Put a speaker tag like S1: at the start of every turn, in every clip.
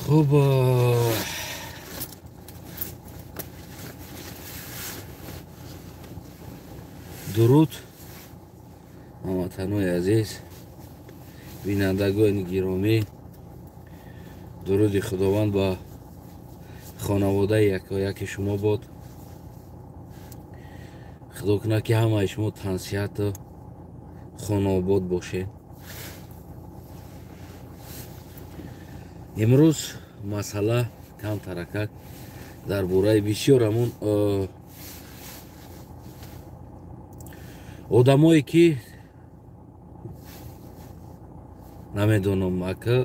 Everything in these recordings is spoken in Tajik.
S1: Хуб, дуруд ҳамватанои азиз, бинандагони гиромӣ. Дуруди Худованд ба хонаводаи якояки шумо бод. Худо кунад, ки ҳамаи шумо тансиҳату хонаобод бошед. Имрӯз масъала камтаракак дар бораи бисёр ҳамун одамое, ки намедонам, ака,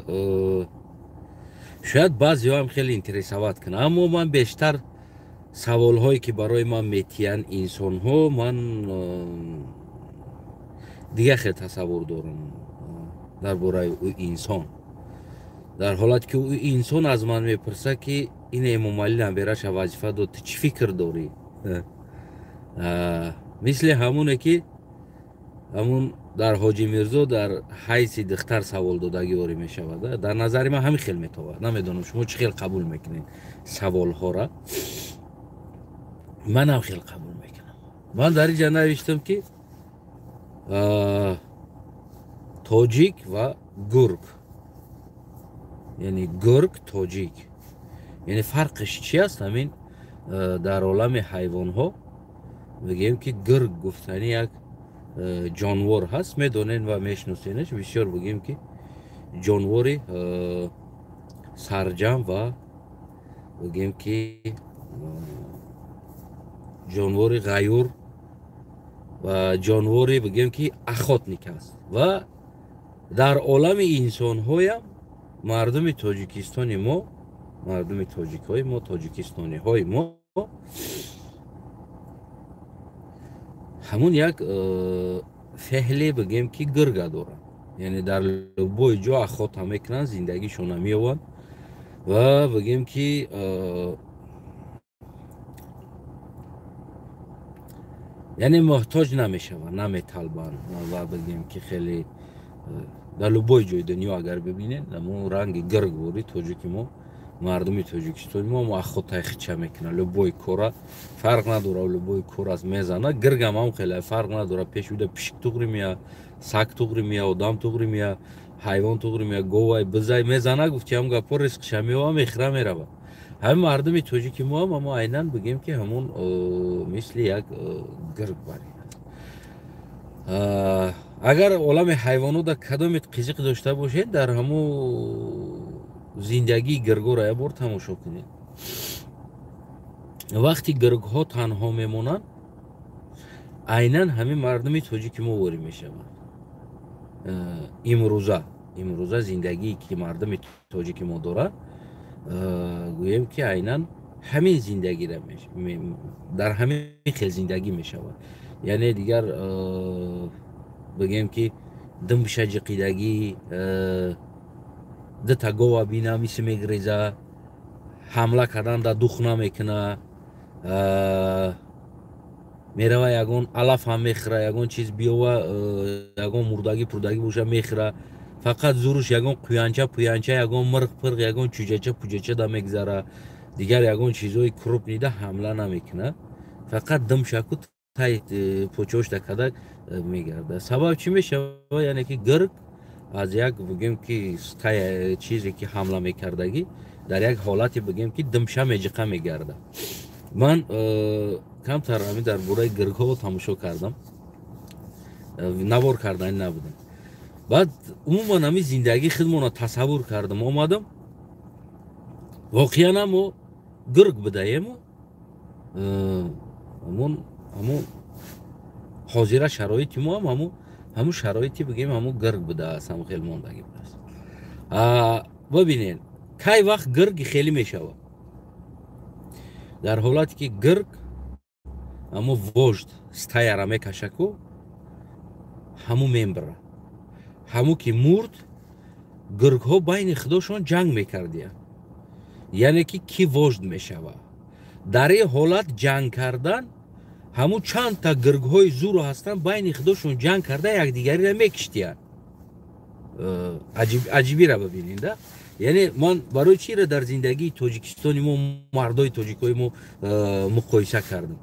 S1: шояд баъзеҳоам хеле интересовать кунад, аммо ман бештар саволҳое, ки барои ман метиҳанд инсонҳо, ман дигар хел тасаввур дорам дар бораи ӯ инсон. Дар ҳолате ки ӯ инсон аз ман мепурсад, ки ин Эмомалӣ набераша вазифа дод, ту чӣ фикр дорӣ? Мисли ҳамоне, ки ҳамун дар Ҳоҷи Мирзо дар ҳайси духтар савол додагӣ ворӣ мешавад. Дар назари ман ҳамин хел метовад. Намедонам, шумо чӣ хел қабул мекунед саволҳоро, манам хел қабул мекунам. Ман дар инҷа навиштам, ки тоҷик ва гург, яъне гург, тоҷик, яъне фарқиш чи аст? Ҳамин дар олами ҳайвонҳо мегӯем, ки гург гуфтани як ҷонвор ҳаст, медонед ва мешиносенаш. Бисёр, бигӯем, ки ҷонвори сарҷам ва, бигӯем, ки ҷонвори ғаюр ва ҷонвори, бигӯем, ки охотник аст. Ва дар олами инсонҳоям мардуми Тоҷикистони мо, мардуми тоҷикҳои мо, тоҷикистониҳои мо ҳамун як феҳле, бигӯем, ки гирга доранд, яъне дар любой ҷо охота мекунанд, зиндагишона меёванд ва, бигӯем, ки яъне муҳтоҷ намешаванд, наметалбанд. Ва, бигӯем, ки хеле дар любой ҷои дунё агар бибинед, ҳамун ранги гирг вори тоҷики мо, мардуми Тоҷикистони мо охотаи хича мекунад. Любой кора, фарқ надора, любой кор аз мезана. Гиргам ҳам хеле фарқ надора, пеш буда пишик туғри мея, саг туғри мея, одам туғри мея, ҳайвон туғри мея, говай, бизай мезана. Гуфти ҳам гапо, ризқша меёва, мехӯра, мерава. Ҳамин мардуми тоҷики мо ҳам амо айнан, бигем, ки ҳамун мисли як гирг барин аст. Агар олами ҳайвонода кадомет қизиқ дошта бошед, дар ҳамун зиндагии гиргоро як бор тамошо кунед. Вақти гиргҳо танҳо мемонанд, айнан ҳамин мардуми тоҷики мо ворӣ мешаванд. Имрӯза зиндагие, ки мардуми тоҷики мо дорад, гӯем, ки айнан ҳамин зиндагира, дар ҳамин хел зиндагӣ мешавад. Яъне дигар, бигӯем, ки думбиша ҷиқидагӣ, дута гова бина, миси мегреза, ҳамла кардан да дух намекуна, мерава, ягон алаф ҳам мехӯра, ягон чиз биёва, ягон мурдагӣ пурдагӣ боша, мехӯра. Фақат зуруш ягон қуянча пуянча, ягон мирғ пирғ, ягон чӯҷача пуҷача да мегзара. Дигар ягон чизҳои крупный да ҳамла намекуна, фақат димшаку тай почошта кадак мегарда. Сабаб чӣ мешава? Яъне ки гирг аз як, бигӯем, ки стая чизе, ки ҳамла мекардагӣ, дар як ҳолате, бигӯем, ки димша меҷиқа мегарда. Ман камтар ҳамин дар бораи гиргҳо тамошо кардам, навор кардани набудам. Баъд умуман ҳамин зиндагии худмонро тасаввур кардам, омадам, воқеан мо гирг будаему. Ҳамун ҳозира шароити мо ҳам ҳамун шароити, бигем, ҳамун гирг будааст, ҳамун хел мондагӣ будааст. Бибинед, кай вақт гирги хелӣ мешавад? Дар ҳолате, ки гирг ҳамун вождь стаяра мекашаку, ҳамун мембра. Ҳамун ки мурд, гиргҳо байни худошон ҷанг мекардиянд, яъне ки ки вождь мешавад. Дар ин ҳолат ҷанг кардан, ҳамун чандта гиргҳои зуру ҳастанд, байни худошон ҷанг карда, якдигариро мекиштиянд. Аҷибира бибинед, Яъне ман барои чиро дар зиндагии Тоҷикистони мо, мардои тоҷикои мо муқоиса кардам?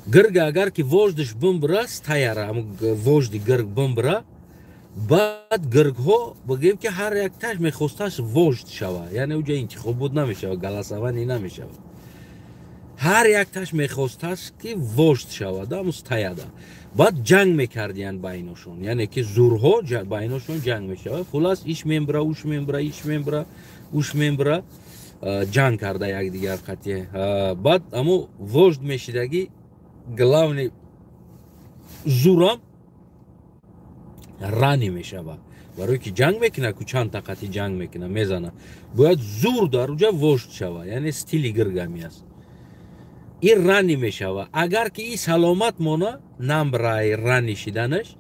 S1: Гирга агар ки вождь ш бимбира, стая ра вождь и гирг бимбира, баъд гиргҳо, бигӯем ки, ҳар якташ мехосташ вождь шава. Яъне уҷа интихобот намешава, голосование намешава, ҳар якташ мехостааст, ки вождь шавад аму стая да. Баъд ҷанг мекардиянд байношон, яъне ки зурҳо байношон ҷанг мешавад. Хулас, иш мембра, уш мембра, иш мембра, уш мембра, ҷанг карда якдигар қатъе. Баъд амо вождь мешидагӣ, главный зурам рани мешава, барое ки ҷанг мекуна ку, чанд тақати ҷанг мекуна, мезана, бояд зур дар уҷа вождь шава. Яъне стили гиргами аст. И рани мешава. Агар ки и саломат мона, намбраи рани шиданаш,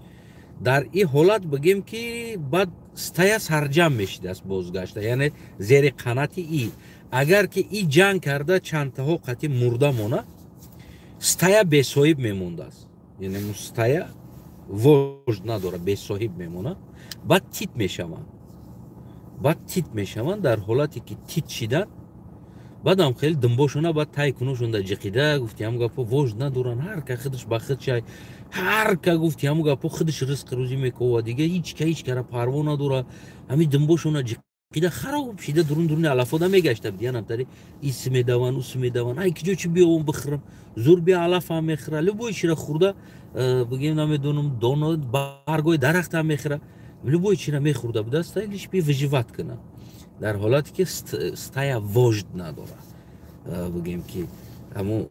S1: дар и ҳолат, бигем ки, баъд стая сарҷам мешидааст бозгашта, яъне зери қанати и. Агар ки и ҷанг карда, чандтаҳо қати мурда мона, стая бесоҳиб мемондааст, яъне стая вождь надора, бесоҳиб мемонад. Баъд тит мешаванд, баъд тит мешаванд. Дар ҳолате ки тит шидан, баъдам хеле димбошона баъд тай куношонда ҷиқида, гуфти ҳаму гапо, вождь надоранд, ҳар ка худаш ба худ шай, ҳар ка, гуфти ҳаму гапо, худаш ризқи рӯзӣ мекова, дига ҳеч ка ҳеч кара парво надора. Ҳами димбошона ҷиқида, хароб шида, дурун дуруни алафода мегашта диянам тари ис медаванд, ус медаванд, ай киҷо чи биёвам бихӯрам, зур бия алафам мехӯра, любой чира хӯрда, бигем, намедонам, доно, баргои дарахтам мехӯра, любой чира мехӯрда будааст, лишь бы выживать кунад. Дар ҳолате ки стая вождь надорад, бигем ки, ҳамун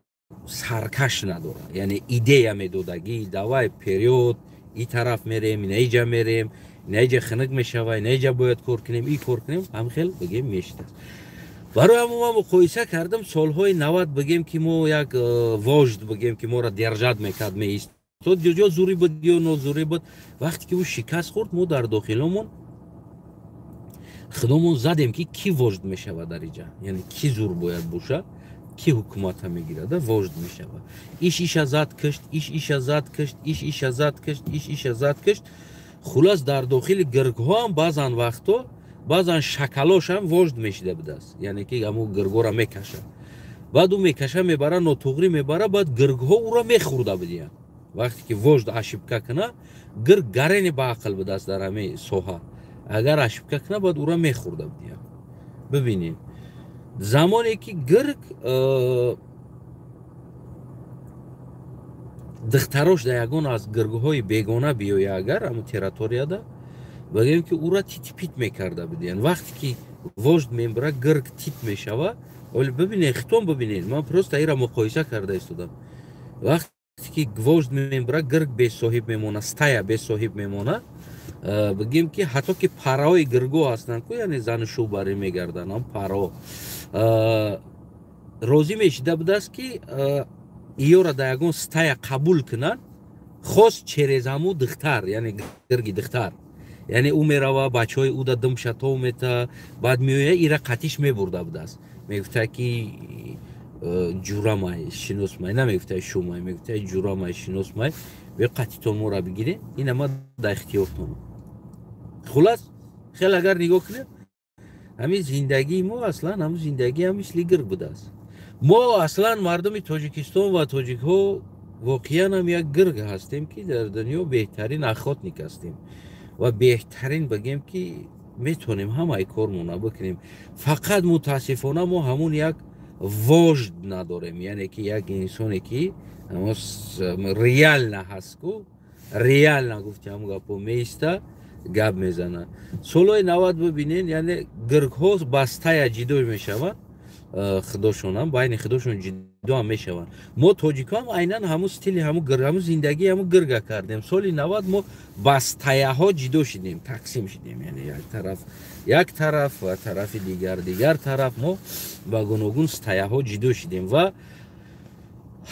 S1: саркаш надорад, яъне идея медодагӣ: давай вперёд, и тараф мерем, инаиҷа мерем, инаиҷа хунук мешава, инаиҷа бояд кор кунем, и кор кунем, ҳам хел, бигем, мешидааст. Барои ҳамун ман муқоиса кардам. Солҳои 90, бигем ки, мо як вождь, бигем ки, моро держать мекард, меистод, ё зурӣ буд, ё нозурӣ буд. Вақте ки ӯ шикаст хӯрд, мо дар дохиломон худомон задем, ки кӣ вождь мешавад дар иҷа, яъне кӣ зур бояд боша, кӣ ҳукумата мегирада, вождь мешавад. Иш иша зад кишт, иш иша зад кишт, иш иша зад кишт, иш иша зад кишт. Хулас, дар дохили гиргҳо ҳам баъзан вақто, баъзан шакалошам вождь мешида будааст, яъне ки ҳамун гиргҳоро мекаша. Баъд ӯ мекаша, мебара, нотуғрӣ мебара, баъд гиргҳо ӯро мехӯрда будиянд. Вақте ки вождь ошибка куна, гирг гарене ба ақл будааст дар ҳамин соҳа, агар ошибка куна, баъд ӯро мехӯрда будиянд. Бибинед, замоне ки гирг духтарош дар ягон аз гиргҳои бегона биёя, агар ҳамун территорияда, бигӯем ки, ӯра титипит мекарда будиянд. Вақте ки вождь мембара, гирг тит мешава. Оли бибинед, хитон бибинед, ман просто ира муқоиса карда истодам. Вақте ки вождь мембара, гирг бесоҳиб мемона, стая бесоҳиб мемона. Бигем ки, ҳатто ки параҳои гиргҳо ҳастанд ку, яъне зану шӯбарӣ мегарданд, ам параҳо розӣ мешида будааст, ки иёра дар ягон стая қабул кунанд, хос через ҳаму духтар, яъне гирги духтар. Яъне ӯ мерава, бачаҳои ӯ да дымша тов мета, баъд меоя, ира қатиш мебурда будааст. Мегуфта ки ҷурамай, шиносмай, намегуфта шумай, мегуфта ҷурамай, шиносмай, бе қатитон моро бигирен, ина ма дар ихтиёртон. Хулас, хел агар нигоҳ кунем, ҳамин зиндагии мо аслан ҳамн зиндагӣ ҳам мисли гирг будааст. Мо аслан мардуми Тоҷикистон ва тоҷикҳо воқеан ҳам як гирг ҳастем, ки дар дунё беҳтарин охотник ҳастем ва беҳтарин, бигем ки, метавонем ҳамаи кормона бикунем. Фақат мутаассифона мо ҳамун як вождь надорем, яъне ки як инсоне ки реально ҳаст ку, реально, гуфти ҳамун гапо, меиста, гап мезана. Солҳои 90 бибинен, яъне гиргҳо ба стая ҷидо мешаванд, худошонам байни худошон ҷидоам мешаванд. Мо тоҷикҳоам айнан ҳамун стили ҳамун ҳамун зиндагии ҳамун гирга кардем. Соли 90 мо ба стая ҳо ҷидо шидем, тақсим шидем, яъне як тараф як тараф ва тарафи дигар дигар тараф. Мо ба гуногун стая ҳо ҷидо шидем ва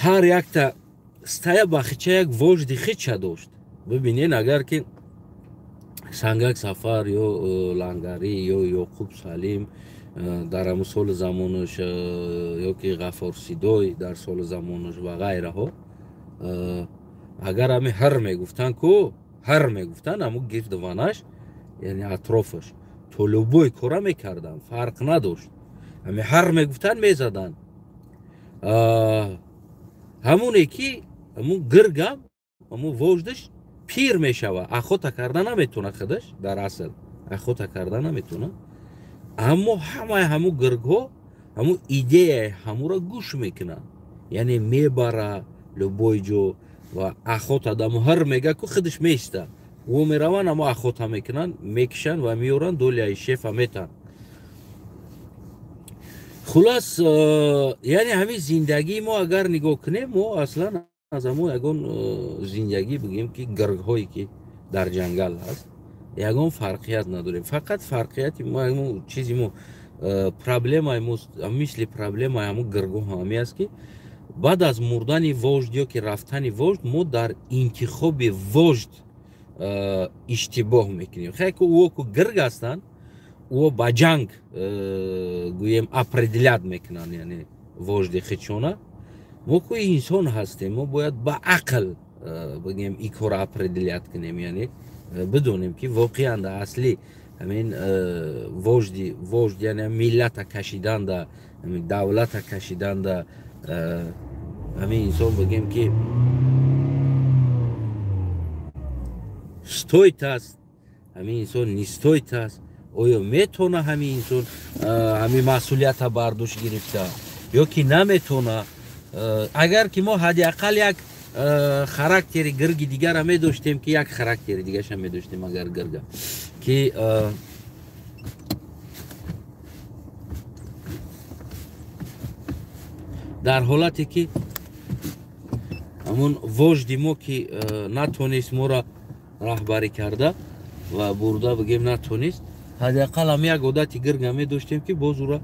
S1: ҳар якта стая ба хича як вождь и хича дошт. Бибинен, агар ки Сангак Сафар ё Лангарӣ ё Ёқуб Салим дар ҳамун соли замонаш, ё ки Ғафор Сидой дар соли замонаш ва ғайраҳо, агар ҳами ҳар мегуфтанд ку, ҳар мегуфтанд, ҳамун гирдванаш, яъне атрофаш. То любой кора мекарданд, фарқ надошт. Ҳами ҳар мегуфтанд, мезаданд. Ҳамоне ки ҳамун гиргам, ҳамун вождь аш пир мешава, охота карда наметона, худаш дар асл охота карда наметона, аммо ҳамаи ҳамун гиргҳо ҳамун идеяи ҳамуро гӯш мекунанд, яъне мебара любой ҷо ва охота даму ҳар мега ку худаш меиста, ӯ мераванд, амо охота мекунанд, мекишанд ва меоранд, доля и шефа метанд. Хулас, яъне ҳамин зиндагии мо агар нигоҳ кунем, мо аслан аз ҳамон ягон зиндагӣ, бигӯем ки гиргҳое ки дар ҷангал ҳаст, ягон фарқият надорем. Фақат фарқияти мо, чизи мо, проблемаи мо мисли проблемаи ҳамун гиргҳо ҳами аст, ки баъд аз мурдани вождь ё ки рафтани вождь мо дар интихоби вождь иштибоҳ мекунем. Хай ку ӯо ку гирг ҳастанд, ӯо ба ҷанг, гӯем, определять мекунанд, яъне вождь и худшона. Мо ку инсон ҳастем, мо бояд ба ақл, бигем, ин корро определять кунем, яъне бидонем, ки воқеан да асли ҳамин вождь и вождь, яъне миллата кашиданда, давлата кашиданда, ҳамин инсон, бигем, ки стоит аст, ҳамин инсон не стоит аст. Оё метавона ҳамин инсон ҳамин масъулията бар дӯш гирифта ё ки наметавона? Агар ки мо ҳадди ақал як характери гирги дигара медоштем, ки як характери дигаша медоштем, агар гирга ки дар ҳолате ки ҳамун вождь и мо ки натонист моро раҳбарӣ карда ва бурда, бигем, натонист, ҳадди ақал ҳам як одати гирга медоштем, ки боз ура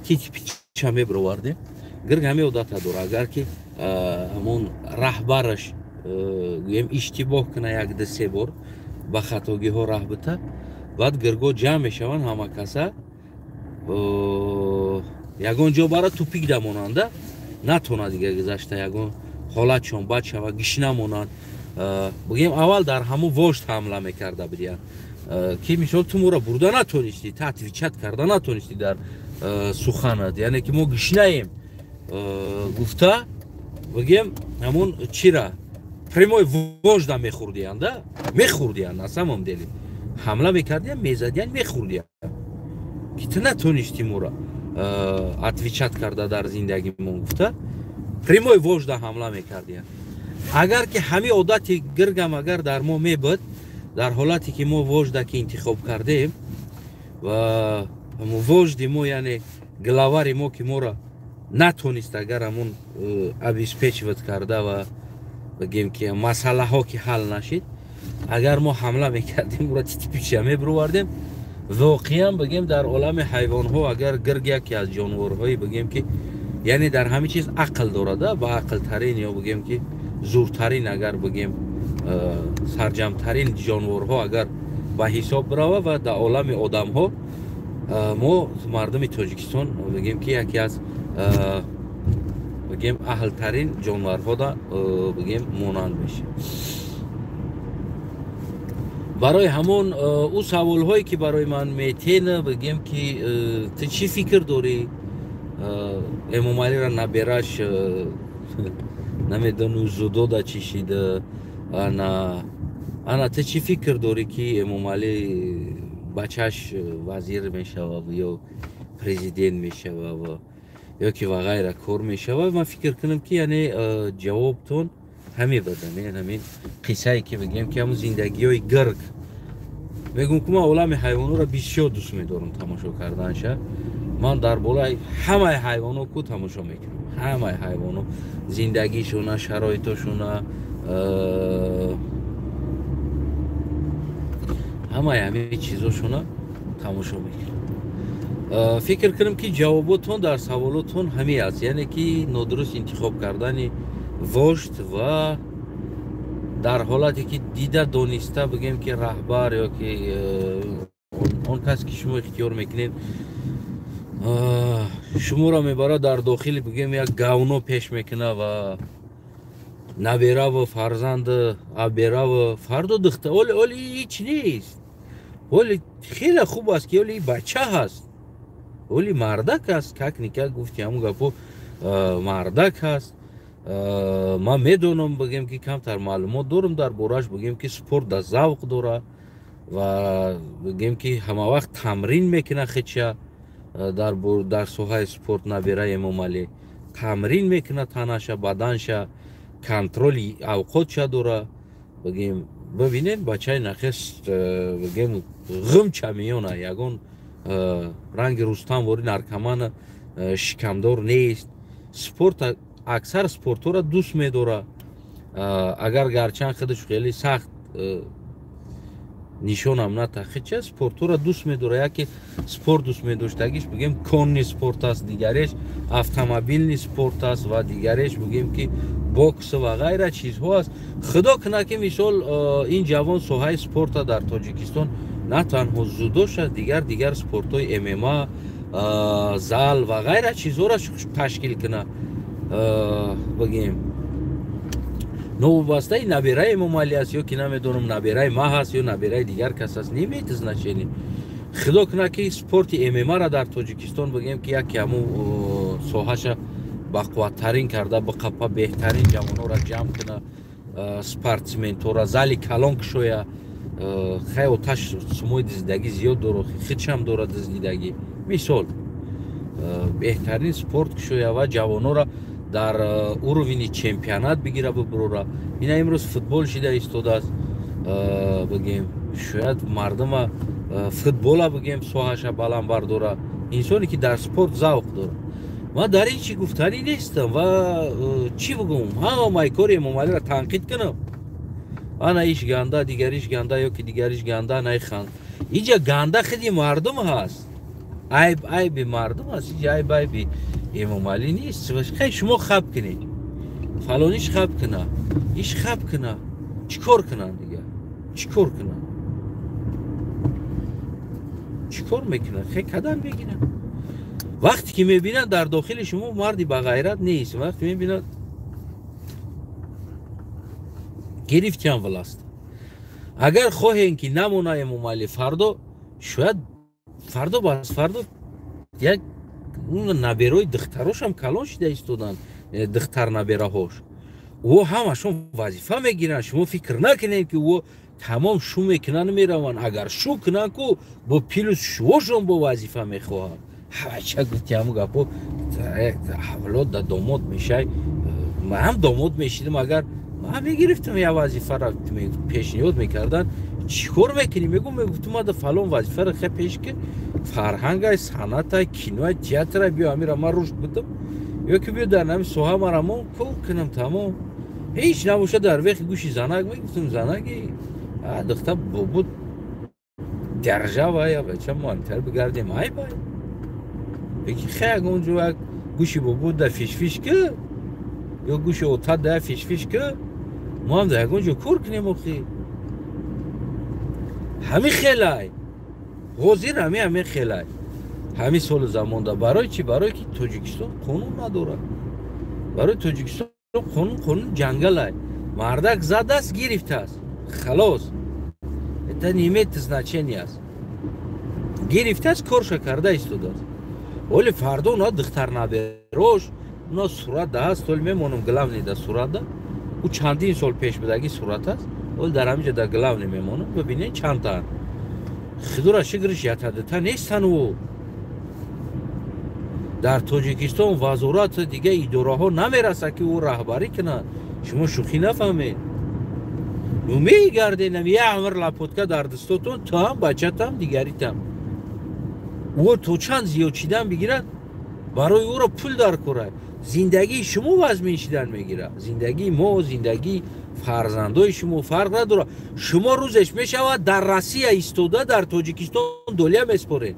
S1: тити-пича мебировардем. Гирг ҳамин одата дора: агар ки ҳамон раҳбараш, гӯем, иштибоҳ куна, як ду се бор ба хатогиҳо раҳ бита, баъд гиргҳо ҷамъ мешаванд, ҳама каса ягон ҷо бара тупик дамонанда, натона дига гузашта, ягон ҳолатшон бад шава, гишна монанд. Бигем, аввал дар ҳамун вождь ҳамла мекарда будиянд, ки мисол ту моро бурда натонистӣ, та отвечать карда натонистӣ дар суханат, яъне ки мо гишнаем гуфта, бигем, ҳамун чира прямой вождь а мехӯрдиянд, да мехӯрдиянд. На самом деле ҳамла мекардиянд, мезадиянд, мехӯрдиянд, ки ту натонистӣ моро отвечать карда дар зиндагимон гуфта, прямой вождь а ҳамла мекардиянд. Агар ки ҳамин одати гиргам агар дар мо мебуд, дар ҳолате ки мо вождь а ки интихоб кардем ва вождь и мо, яъне главарь и мо ки моро натонист агар ҳамун обеспечивать карда ва, бигем, ки масъалаҳо ки ҳал нашид, агар мо ҳамла мекардем, ӯро титипича мебировардем. Воқеан, бигем, дар олами ҳайвонҳо агар гирг яке аз ҷонворҳои, бигем, ки яъне дар ҳамин чиз ақл дорада, ба ақлтарин ё, бигем, ки зуртарин, агар бигем, сарҷамтарин ҷонворҳо агар ба ҳисоб бирава ва дар олами одамҳо мо мардуми Тоҷикистон, бигем, ки яке аз, бигем, аҳлтарин ҷонварҳода, бигем, монанд мешем. Барои ҳамон ӯ саволҳое ки барои ман метен, бигем, ки ту чӣ фикр дорӣ, Эмомалиро набераш намедону зудода чӣ шида, ана ту чӣ фикр дорӣ, ки Эмомалӣ бачаш вазир мешава ё президент мешава ё ки ва ғайра кор мешава? Ман фикр кунам, ки яъне ҷавобтон ҳаме бадам, ҳамин қиссае ки, бигем, ки ҳамун зиндагиҳои гирг. Мегӯм, ки ман олами ҳайвонҳоро бисёр дӯст медорам тамошо карданша. Ман дар болои ҳамаи ҳайвонҳо ку тамошо мекунам, ҳамаи ҳайвонҳо зиндагишона, шароитошона, ҳамаи ҳамин чизошона тамошо мекунам. Фикр кунам, ки ҷавоботон дар саволотон ҳамин аст, яъне ки нодуруст интихоб кардани вождь ва дар ҳолате ки дида дониста, бигем, ки раҳбар ё ки он кас ки шумо ихтиёр мекунед, шуморо мебарад дар дохили, бигем, як говно пеш мекунад ва набераву фарзанду абераву фарду духта. Оли ҳеч нест. Ҳоли хеле хуб аст, ки ҳоли бача ҳаст, ҳоли мардак аст, как-никак гуфти ҳамун гапо, мардак ҳаст. Ман медонам, бигем, ки камтар маълумот дорам дар борааш, бигем, ки спорт да завқ дора ва, бигем, ки ҳамавақт тамрин мекуна хича дар соҳаи спорт. Набераи Эмомалӣ тамрин мекуна танаша, баданша, контроли авқотша дора. Бигем, бибинед, бачаи нахест, бигем, ғимча миёна, ягон ранги Рустам вори наркомана шикамдор нест. Спорт, аксар спортҳоро дӯст медора. Агар гарчанд худаш хеле сахт нишонам натахича, спортҳоро дӯст медора. Яке спорт дӯст медоштагиш, бигем, конный спорт аст, дигареш автомобильный спорт аст ва дигареш, бигем, ки бокс ва ғайра чизҳо аст. Худо кунад, ки мисол ин ҷавон соҳаи спорта дар Тоҷикистон на танҳо дзюдоша, дигар спортҳои ММА, зал ва ғайра чизҳоро ташкил кунад. Бигем, новобастаи набераи Эмомалӣ аст ё ки намедонам, набераи ма ҳаст ё набераи дигар кас аст, не имеет значение. Худо кунад, ки спорти ММА-ра дар Тоҷикистон, бигем, ки яке ҳамун соҳаша бақувваттарин карда биқапа, беҳтарин ҷавонҳоро ҷамъ куна, спортсментҳоро, зали калон кушоя. Хай, оташ сумои диздагӣ зиёд дора, хичам дора диздидагӣ. Мисол, беҳтарин спорт кушоя ва ҷавонҳоро дар уровени чемпионат бигира, бибурора. Ина имрӯз футбол шида истодааст. Бигем, шояд мардума футбола, бигем, соҳаша баланд бардора, инсоне ки дар спорт завқ дорад. Ман дар ин чӣ гуфтанӣ нестам ва чӣ бигӯм, ҳамаи кори Эмомалиро танқид кунам, ана иш ганда, дигариш ганда ё ки дигариш ганда найханд. Инҷа ганда хиди мардум ҳаст, айб айби мардум аст, инҷа айб айби Эмомалӣ нест. Хай, шумо хаб кунед, фалониш хаб куна, иш хаб куна, чӣ кор кунанд дигар? Чӣ кор кунанд? Чӣ кор мекунанд? Хе кадан мегиранд, вақте ки мебинанд, дар дохили шумо марди бағайрат нест. Вақте мебинанд, гирифтиам власт. Агар хоҳем, ки намона Эмомалӣ, фардо, шояд фардо, бас фардо як наберои духтарошам калон шида истоданд, духтар набераҳош, ӯ ҳамашон вазифа мегиранд. Шумо фикр накунед, ки ӯ тамом шу мекунанд, мераванд. Агар шу кунанд ку, бо плюс шуошон бо вазифа мехоҳанд. Ҳавача гуфти ҳаму гапо, авлод да домод мешай. Ман ҳам домод мешидам, агар ман мегирифтам, я вазифаро пешниҳод мекарданд, чӣ кор мекунӣ? Мегум, мегуфтум, мада фалон вазифаро хе пеш ки фарҳангай, санъатай, киноай, театрай, биё амира ман рушд будам, ё ки биё дар нами соҳа мара мо кор кунам, тамом. Ҳеҷ набоша, дар вехи гӯши занак мегуфтум: «Занаги духта, бобуд держава, я бача мо амтар бигардем». Ай бай, беги, хе ягон ҷо як гӯши бобуд да фишфиш ки ё гӯши отат да фишфиш ки, мо ҳам дар ягон ҷо кор кунем. Охи, ҳами хелай ҳозир, ҳами хелай ҳами соли замонда. Барои чӣ? Барое ки Тоҷикистон қонун надорад. Барои Тоҷикистон қонун қонун ҷангалай. Мардак задааст, гирифтааст, халос, это не имеет значения аст. Гирифтааст, корша карда истодааст. Оли фардо уна духтар наберош, уна сурат даҳаст, оли мемонам главный да суратда, ӯ чандин сол пеш будагӣ сурат аст, оли дар ҳаминҷа дар главный мемонам. Бибинед, чандтаанд. Худора шукриш, ятадита нестан. Ӯ дар Тоҷикистон вазорату дига идораҳо намерасад, ки ӯ раҳбарӣ кунад. Шумо шӯхӣ нафаҳмед. Ну мегарденам, як умр лопатка дар дастотон, туам, бачатам, дигаритам. Ӯ то чанд зиёд шидан бигирад, барои ӯро пул дар кора. Зиндагии шумо вазмин шидан мегирад, зиндагии мо, зиндагии фарзандои шумо фарқ надорад. Шумо рӯзеш мешавад, дар Россия истода, дар Тоҷикистон долия меспоред.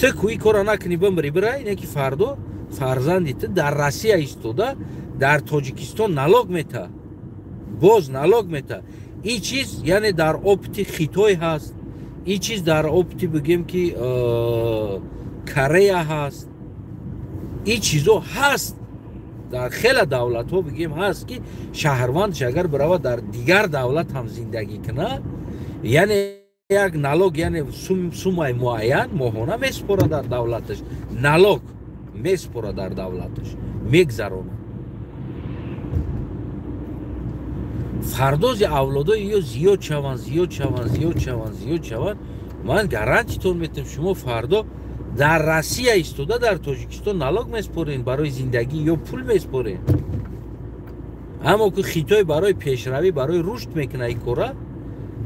S1: Ту кӯи кора накунӣ, бимри, бирай, не ки фардо фарзанди ту дар Россия истода, дар Тоҷикистон налог мета, боз налог мета. Ин чиз, яъне, дар опыти Хитой ҳаст, ин чиз дар опыти, бигем, ки Корея ҳаст, ин чизо ҳаст дар хеле давлатҳо, бигем, ҳаст, ки шаҳрвандш агар биравад, дар дигар давлат ҳам зиндагӣ кунад, яъне Як налог, яъне суммаи муайян моҳона месупора дар давлаташ, налог месупора дар давлаташ, мегзаронад. Фардози авлодои ё зиёд шаванд, зиёд шаванд, зиёд шаванд, зиёд шаванд, ман гарантитон метам, шумо фардо дар Россия истода дар Тоҷикистон налог месупорен барои зиндагӣ ё пул месупорен. Аммо ки Хитой барои пешравӣ, барои рушд мекунад ин кора,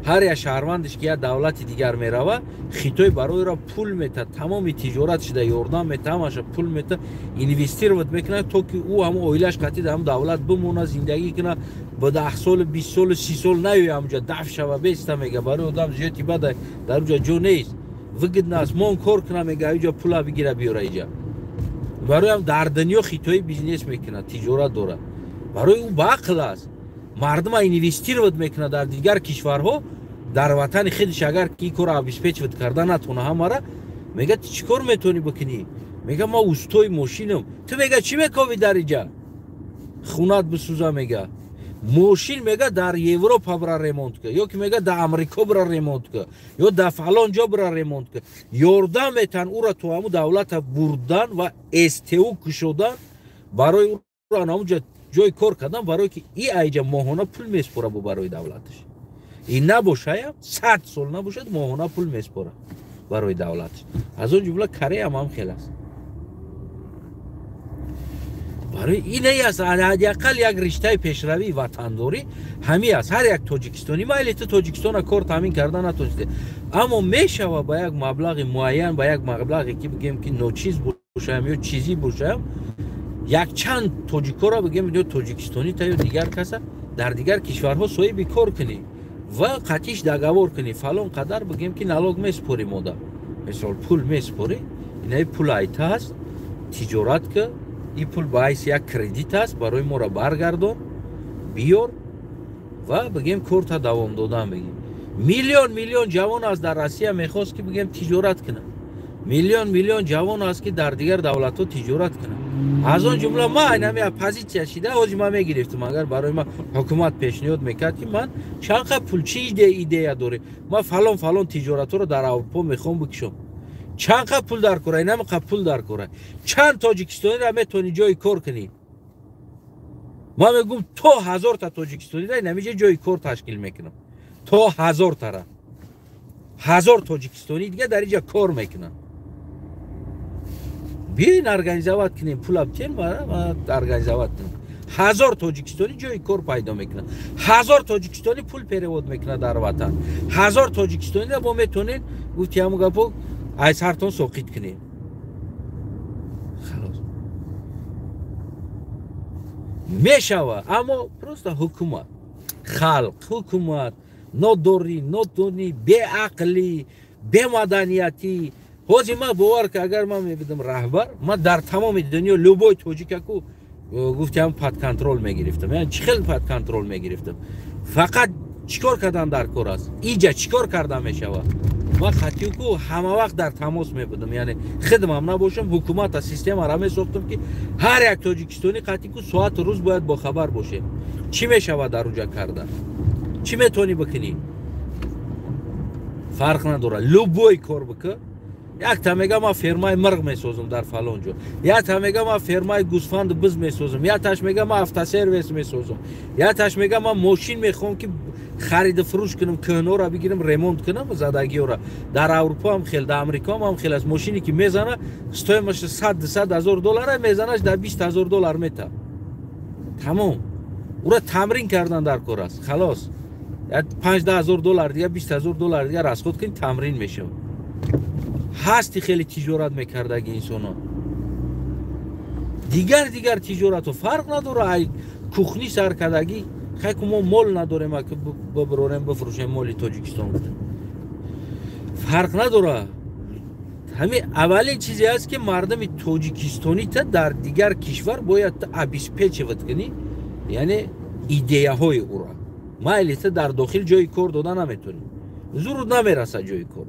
S1: ҳар як шаҳрвандаш ки як давлати дигар мерава, Хитой барои ӯро пул метад, тамоми тиҷоратшда ёрдам метад, ҳамаша пул метад, инвестировать мекунад, то ки ӯ ҳамон оилаш қатъи дар ҳамон давлат бимонад, зиндагӣ кунад, ба 10 соли, 20 соли, 30 сол наёя ҳамонҷа даф шава, беста мега, барои одам зиёди бада, дар уҷа ҷо нест, выгодно аст, мон кор куна, мега, иҷа пула бигира, биёра иҷа. Барои ҳам дар дунё хитоӣ бизнес мекунад, тиҷорат дорад, барои ӯ ба ақл аст, мардума инвестировать мекунад дар дигар кишварҳо, дар ватани худаш агар ки ин корро обеспечивать карда натавона ҳамара, мега, ту чӣ кор метавонӣ бикунӣ? Мега, ман устои мошинам. Ту, мега, чӣ мековӣ дар иҷа? Хунат бисӯза, мега, мошин, мега, дар Европа бира ремонт ка, ё ки, мега, дар Амрико бира ремонт ка, ё дар фалон ҷо бира ремонт ка. Ёрдам метан ӯра то ҳамун давлата бурдан ва СТУ кушодан барои ӯро ҳамунҷа ҷои кор кардан, барое ки и айҷа моҳона пул месупора бо барои давлаташ. Ин набошаям, 100 сол набошад, моҳона пул месупора барои давлаташ. Аз он ҷумла Кореям ҳам хел аст. Барои ине аст, ҳадди ақал як риштаи пешравии ватандорӣ ҳами аст. Ҳар як тоҷикистонӣ, майли ту Тоҷикистона кор таъмин карда натонисте, аммо мешава ба як маблағи муайян, ба як маблағе ки бигем ки ночиз бошаям ё чизӣ бошаям, якчанд тоҷикоро, бигем, ё тоҷикистонита ё дигар каса дар дигар кишварҳо соҳиби кор кунӣ ва қатиш договор кунӣ, фалон қадар, бигем ки, налог месупорӣ, мода мисол пул месупорӣ, инаи пул айта аст, тиҷорат ка, ин пул ба ҳайси як кредит аст, барои моро баргардон, биёр ва, бигем, корта давом додан. Бигем, миллион миллион ҷавон аст дар Россия, мехост ки, бигем, тиҷорат кунад, миллион миллион ҷавон аст ки дар дигар давлатҳо тиҷорат кунад. Аз он ҷумла ман айнами позитсия шида ҳозир ман мегирифтам, агар барои ман ҳукумат пешниҳод мекард ки ман чанд қа пул, чӣ идея дорӣ, ман фалон фалон тиҷоратҳоро дар Аврупо мехоҳам бикушам, чанд қа пул дар кора, инами қа пул дар кора, чанд тоҷикистониро метавонӣ ҷои кор кунӣ? Ман мегӯм, то 1000 та тоҷикистониро инамиҷа ҷои кор ташкил мекунам, то 1000 тара, 1000 тоҷикистонӣ дига дар инҷа кор мекунанд. Биёин, организовать кунем, пула битен, организовать кунем, 1000 тоҷикистонӣ ҷои кор пайдо мекунад, 1000 тоҷикистонӣ пул перевод мекунад дар ватан, 1000 тоҷикистониро бо метавонед, гуфти ҳамун гапо, ай сартон соқит кунед. Халос, мешава, аммо просто ҳукумат, халқ, ҳукумат, нодорӣ, нодонӣ, беақлӣ, бемаданиятӣ. Ҳозир ман бовар ки, агар ман мебидам раҳбар, ман дар тамоми дунё любой тоҷикаку, гуфтиам, под контроль мегирифтам. Яъне чӣ хел под контроль мегирифтам? Фақат чӣ кор кардан дар кор аст, иҷа чӣ кор карда мешавад? Ман хатику ҳама вақт дар тамос мебудам, яъне хидмам набошам, ҳукумата, системара месохтам, ки ҳар як тоҷикистонӣ қатику соату рӯз бояд бохабар бошем, чӣ мешавад дар уҷа карда, чӣ метавонӣ бикунӣ. Фарқ надорад, любой кор бикӣ. Якта мега, ман фермаи мирғ месозам дар фалон ҷо, якта мега, ман фермаи гӯсфанду биз месозам, якташ мега, ман автосервис месозам, якташ мега, ман мошин мехоҳам ки хариду фурӯш кунам, кӯҳнора бигирам, ремонт кунам, задагиёра. Дар Аврупо ҳам хел, дар Амрико ҳам хел аст. Мошине ки мезана, стоимость аш 100-200 ҳазор доллара, мезанаш дар 20 ҳазор доллар мета, тамом. Ура тамрин кардан дар кор аст, халос. 5-10 ҳазор доллар дига, 20 ҳазор доллар дига расход кунӣ, тамрин мешавад. Ҳасти хеле тиҷорат мекардаги инсонон, дигар дигар тиҷорату фарқ надора, ай кухни сар кардагӣ. Хайку мо мол надорем, ки бибарорем, бифурӯшем моли Тоҷикистон, фарқ надора. Ҳамин аввалин чизе аст, ки мардуми тоҷикистонита дар дигар кишвар бояд обеспечивать кунӣ, яъне идеяҳои ӯро. Майли та дар дохил ҷои кор дода наметонӣ, зуруд намерасад ҷои кор.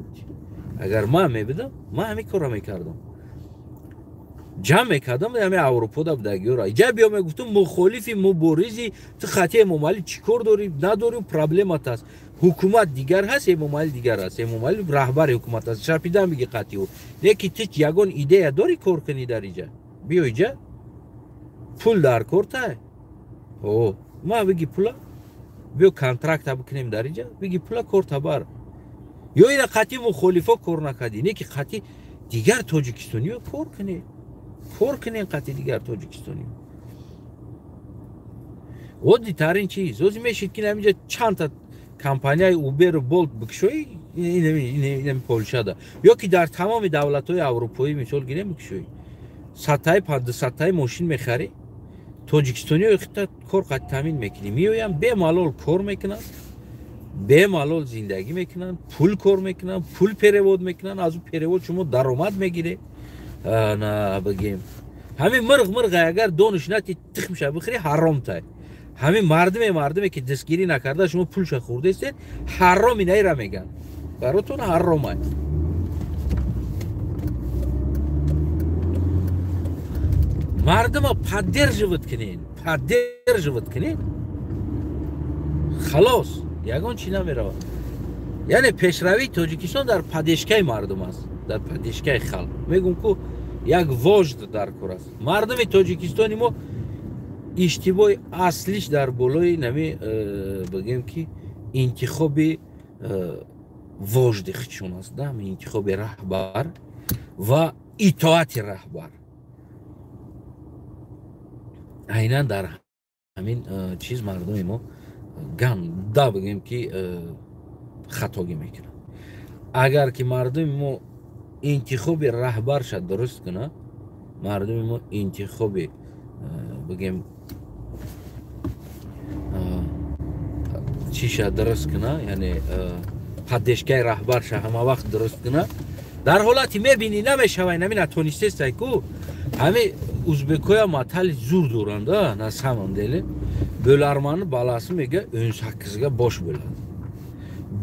S1: Агар ман мебидам, ман ҳамин корро мекардам, ҷамъ мекардам ҳами Аврупода будагиёра, иҷа биё, мегуфтум, мухолифи, муборизи, ту хати Эмомалӣ чӣ кор дорӣ, надорӣ, проблемат аст. Ҳукумат дигар ҳаст, Эмомалӣ дигар аст. Эмомалӣ раҳбари ҳукумат аст. Шарпидан биги қатъи ӯ. Лекин ту ягон идея дорӣ кор кунӣ дар иҷа? Биё иҷа. Пул дар кор тай. О, ма биги пула. Биё контракта бикунем дар иҷа. Биги пула корта бар. Ё ина қатъи мухолифо кор накардӣ, не ки қатъи дигар тоҷикистониё кор кунӣ. Кор кунем қатъи дигар тоҷикистониё. Оддитарин чиз. Ози мешид ки ҳаминҷа чандта компанияи Uber Bolt бикушоӣ, инами Полшада. Ё ки дар тамоми давлатҳои аврупоӣ мисол гирем бикушоӣ. Садтаи, дусадтаи мошин мехарӣ, тоҷикистониё хита кор қати таъмин мекунӣ. Меоянд, бемалол кор мекунанд, бемалол зиндагӣ мекунанд, пул кор мекунанд, пул перевод мекунанд, аз ӯ перевод шумо даромад мегиред. На бигем. Ҳамин мирғ мирғ агар дониш нати тухмша бихӯрӣ ҳаром тай. Ҳамин мардуме ки дастгирӣ накарда шумо пулша хӯрдаистед, ҳаром инаира меган. Баротон ҳаром ай. Мардума поддерживать кунед, поддерживать кунед. Халос, ягон чи намеравад. Яъне пешравии Тоҷикистон дар падешкаи мардум аст, дар падешкаи халқ. Мегӯм ку як вожд дар кор аст. Мардуми Тоҷикистони мо иштибоҳи аслиш дар болои нами бигем ки интихоби вожди худшон аст, да, интихоби раҳбар ва итоати раҳбар. Айнан дар ҳамин чиз мардуми мо ганда бигем ки хатогӣ мекунад. Агар ки мардуми мо интихоби раҳбарша дуруст кунад, мардуми мо интихоби бигем чиша дуруст кунад, яъне падешкаи раҳбарша ҳама вақт дуруст кунад, дар ҳолати мебинӣ намешавай, нами натонистестай ку ҳами узбекоя матали зур доранд, на самом деле. Бӯларманни баласы мега 18-га бош bo'ladi.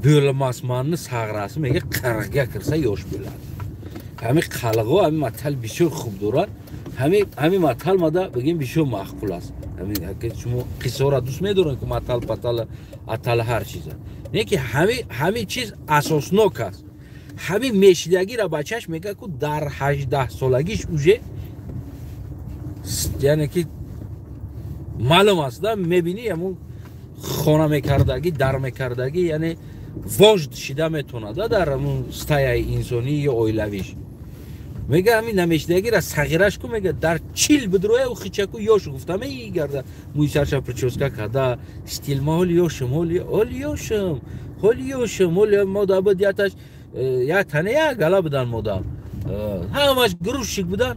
S1: Бӯлмасманни сағрасы мега 40-га кирса ёш bo'ladi. Ҳами қалғо, ҳами матал бисёр хуб дорад. Ҳами матал мада бигем бисёр маъқул аст. Ҳами шумо қиссаро дӯст медоред ки матал, патал, атал ҳар чиза. Не ки ҳами чиз асоснок аст. Ҳами мешидагиро бачаш мега ку дар 18 солагиш уже, яъне ки маълум аст, да, мебинӣ ҳамун хона мекардагӣ, дар мекардагӣ, яъне вожд шида метавонад, да, дар ҳамун стаяи инсонӣ ё оилавиш. Мега ҳамин намешидагиро сағираш ку, мега дар 40 бидроя ӯ хичаку ёш гуфта мегарда, мӯи сарша прическа карда, стилма ҳоли ёшим, ҳоли ёшим, ҳоли ёшим, ҳоли мода буд яташ, як тане як гала будан мода. Ҳамаш грузчик будан,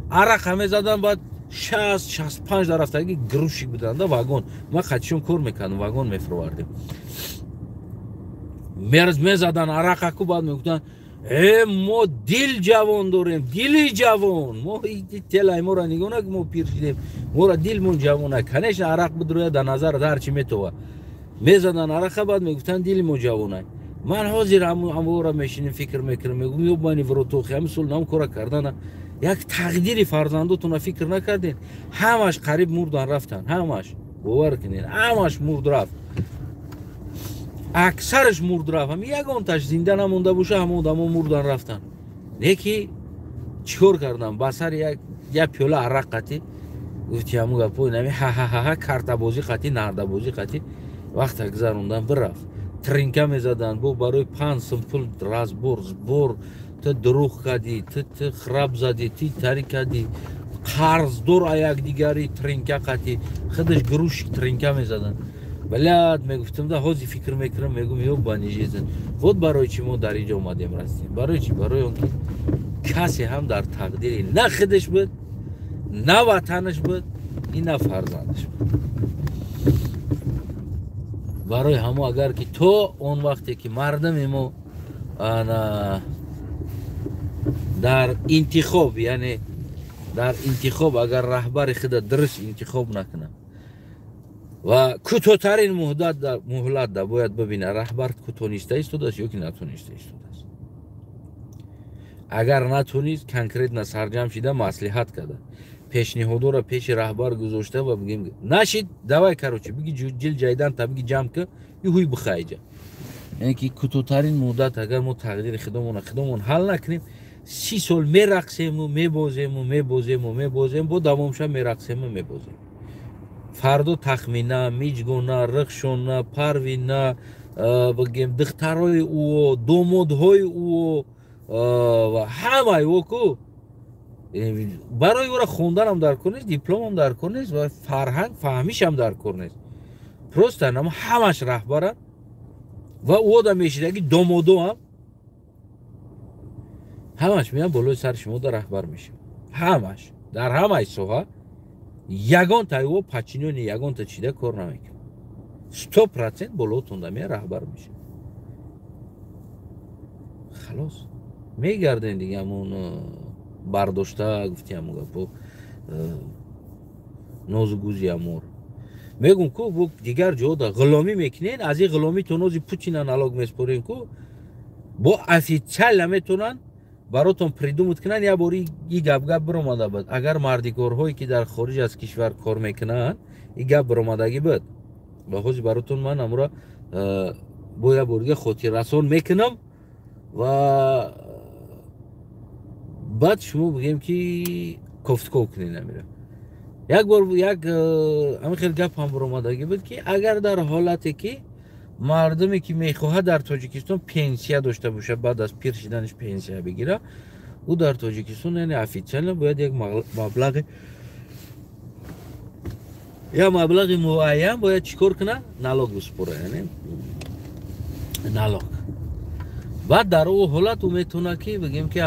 S1: арақа мезадан, баъд 60-65 дар рафтаги грузчик буданд, да, вагон. Ман қатишон кор мекардам, вагон мефировардем. Мезадан арақа ку, баъд мегуфтанд: мо дил ҷавон дорем, дили ҷавон. Мо телай моро нигоҳ накун, мо пир шидем, моро дилмон ҷавон ак. Конечно, арақ бидроя дар назар ҳар чи метова. Мезадан арақа, баъд мегуфтанд дили мо ҷавон ак. Ман ҳозир ҳамвора мешинем, фикр мекунам, мегӯм ё мани вротохи ҳамин сол нам кора кардана. Як тақдири фарзандотонро фикр накардед, ҳамаш қариб мурдан рафтанд, ҳамаш, бовар кунед, ҳамаш мурд рафт. Аксараш мурд рафт, ҳами ягонташ зинда намонда боша, ҳама одамо мурдан рафтанд. Не ки чӣ кор кардам, ба сари як пиёла арақ қатӣ гуфти ҳамун гапо, нами ҳа-ҳа-ҳа картабозӣ қатӣ, нардабозӣ қатӣ вақта гузарондан бирафт. Тринка мезаданд, бо барои 5 сум пул разбор, сбор, ту дурӯғ кардӣ, ту храб задӣ, ту тари кардӣ, қарздор а якдигари тринка қатӣ, худаш грушик тринка мезаданд. Блядь, мегуфтам, да, ҳозир фикр мекунам, мегӯм ё банижезен. Вот барои чӣ мо дар инҷо омадем растем. Барои чӣ? Барои он ки касе ҳам дар тақдири на худаш буд, на ватанаш буд, и на фарзандаш буд. Барои ҳамо агар ки то он вақте ки мардуми мо ана дар интихоб, яъне дар интихоб агар раҳбари худа дуруст интихоб накунад ва кӯтоҳтарин муҳлат да бояд бибинад раҳбар кӯтониста истодааст ё ки натониста истодааст. Агар натонист, конкретно сарҷам шида маслиҳат карда, пешниҳодоро пеши раҳбар гузошта ва бигем нашид, давай, короче, биги ҷил ҷайдан та биги ҷамъ ка, юҳуй бихайҷа. Яъне ки кӯтоҳтарин муддат агар мо тақдири худомона худомон ҳал накунем, 30 сол мерақсему мебозему мебозему мебозем, бо давомша мерақсему мебозем. Фардо Тахмина, Миҷгона, Рахшона, Парвина, бигем, духтарои ӯо, домодҳои ӯо ва ҳамаи ӯ ку барои ӯра хонданам дар кор нест, дипломам дар кор нест ва фарҳанг фаҳмишам дар кор нест. Просто нам ҳамаш раҳбаранд ва ӯ да мешидаги домодоам ҳамаш меян болои сари шумо да раҳбар мешавад. Ҳамаш дар ҳамаи соҳа ягонта ӯ подчинённый ягонта чида кор намекунад. 100% болотон да мея раҳбар мешавад. Халос, мегардем дига ҳамон бардошта гуфти ҳамон гапо нозу гузи амор. Мегум ку дигар ҷода ғуломӣ мекунен, аз ин ғуломӣ то нози Путина налог меспорен ку бо официально метавонанд баротон придумать кунанд. Як бори и гап биромада буд, агар мардикорҳое ки дар хориҷ аз кишвар кор мекунанд, и гап биромадагӣ буд ва ҳозир баротон ман амура бо як бор дига хотиррасон мекунам ва баъд шумо бигем ки кофтков кунед амира. Як бор як ҳамин хел гап ҳам биромадагӣ буд, ки агар дар ҳолате ки мардуме ки мехоҳад дар Тоҷикистон пенсия дошта бошад, баъд аз пир шиданаш пенсия бигира, ӯ дар Тоҷикистон яъне официально бояд як маблағи муайян бояд чӣ кор кунад? Налог биспора, яъне налог. Баъд дар ӯ ҳолат ӯ метавонад ки бигем ки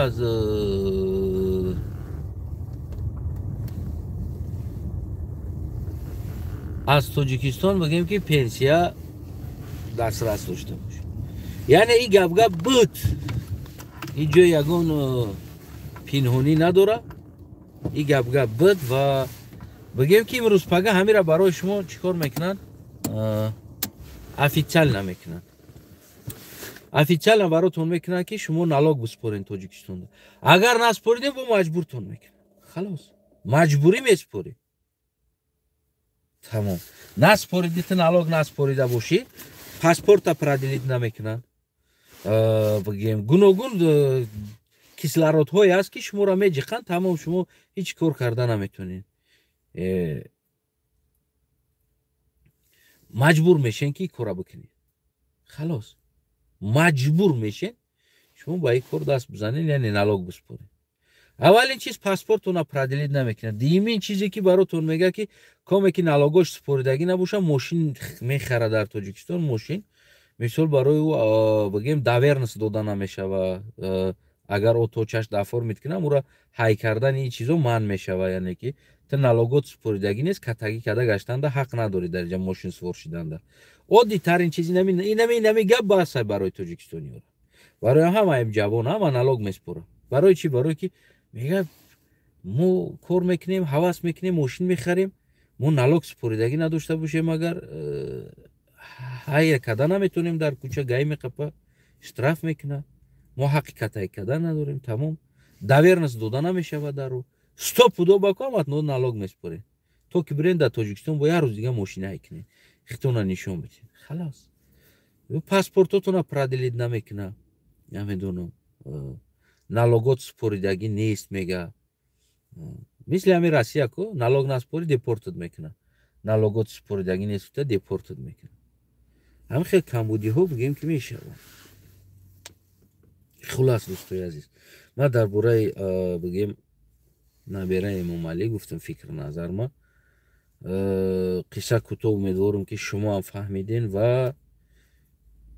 S1: аз Тоҷикистон бигем ки пенсия дастрас дошта бошад. Яъне и гап буд, ин ҷои ягон пинҳонӣ надора, и гап буд ва бигем ки имрӯз пага ҳамира барои шумо чӣ кор мекунанд? Официально мекунанд, официально баротон мекунанд ки шумо налог биспорен Тоҷикистонда. Агар наспоридем, бо маҷбуртон мекунанд. Халос, маҷбурӣ меспорӣ, тамом. Наспориди, ту налог наспорида бошӣ, паспорта продлить намекунанд. Бигем, гуногун кислородҳое аст ки шуморо меҷиқанд, тамом, шумо ҳеҷ кор карда наметонед. Маҷбур мешен ки кора бикунед. Халос, маҷбур мешен шумо ба ин кор даст бизанед, яъне налог биспоред. Аввалин чиз, паспортона продлить намекунад. Дуюмин чизе ки баротон мега, ки коме ки налогош супоридагӣ набоша, мошин мехара дар Тоҷикистон, мошин мисол барои ӯ бигем доверенность дода намешава. Агар ӯ точаш оформить кунам, ӯра ҳай кардани ин чизо манъ мешава. Яъне ки ту налогот супоридагӣ нест, катагӣ када гаштанда ҳақ надорӣ дар инҷа мошин сувор шиданда. Оддитарин чиз инами гап баса барои тоҷикистониёра, барои ҳамаи ҷавон, ҳама налог меспорад. Барои чӣ? Барое ки мега мо кор мекунем, ҳавас мекунем, мошин мехарем, мо налог супоридагӣ надошта бошем, агар ҳайр када наметонем, дар кӯча ГАИ меқапа, штраф мекунад, мо ҳаққи катаи када надорем, тамом, доверенность дода намешавад. Дар ӯ стопудо ба комат налог меспорем, то ки бирем дар Тоҷикистон бо як рӯз дига мошина ҳай кунем, хитона нишон бидем. Халос, паспортотона продлить намекунад, намедонам, налогот супоридагӣ нест мега. Мисли ҳамин Россия ку, налог наспорӣ, депортат мекунад, налогот супоридагӣ нест гуфта, депортат мекунад. Ҳамин хел камбудиҳо бигем ки мешавад. Хулас, дӯстои азиз, ман дар бораи бигем набераи Эмомалӣ гуфтам фикр назарма. Қисса кӯтоҳ, умедворам ки шумо ҳам фаҳмиден ва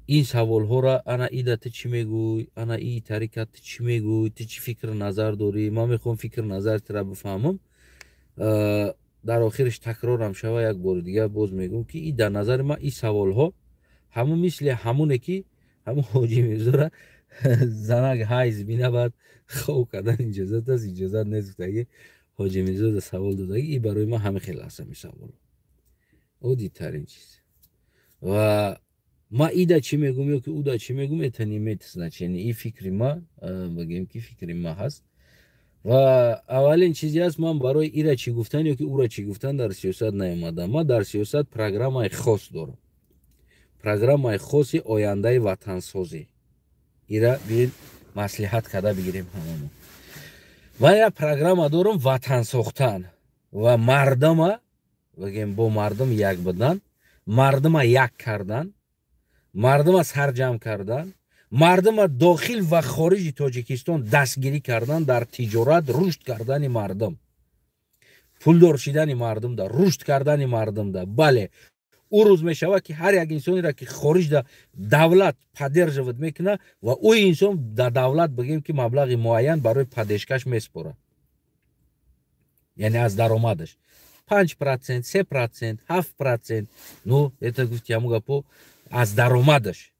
S1: ин саволҳоро: ана ида ту чӣ мегӯй, ана и тарика ту чӣ мегӯй, ту чӣ фикр назар дорӣ, ман мехоҳам фикр назари тура бифаҳмам. Дар охириш такрорам шава, як бори дигар боз мегӯм ки и дар назари ман ин саволҳо ҳамун мисли ҳамоне ки ҳамун ҳоҷи Мирзора занак ҳайз бина, баъд хоб кардан иҷозат аст, иҷозат нест гуфтаги, ҳоҷи Мирзода савол додаги, и барои ман ҳамин хел аст. Ҳамин савол оддитарин чиз ва ма ида чӣ мегӯм ё ки уда чӣ мегӯм, это не имеет значения. И фикри ма, бигем ки фикри ма ҳаст ва аввалин чизе аст, ман барои ира чӣ гуфтан ё ки ура чӣ гуфтан дар сиёсат наомадам. Ман дар сиёсат программаи хос дорам. Программаи хоси ояндаи ватансозӣ. Ира биёед, маслиҳат карда бигирем ҳамамо. Ва як программа дорам: ватан сохтан ва мардама, бигем, бо мардум як будан, мардума як кардан, мардума сарҷамъ кардан, мардума дохил ва хориҷи Тоҷикистон дастгирӣ кардан, дар тиҷорат рушд кардани мардум, пулдор шидани мардумда, рушд кардани мардумда. Бале, ӯ рӯз мешавад, ки ҳар як инсонеро, ки хориҷда, давлат поддерживать мекунад ва ӯ инсон дар давлат, бигем, ки маблағи муайян барои поддержка ш месупорад, яъне аз даромадаш 5%, 3%, 7%. Ну, это, гуфти ҳамун гапо, аз даромадаш.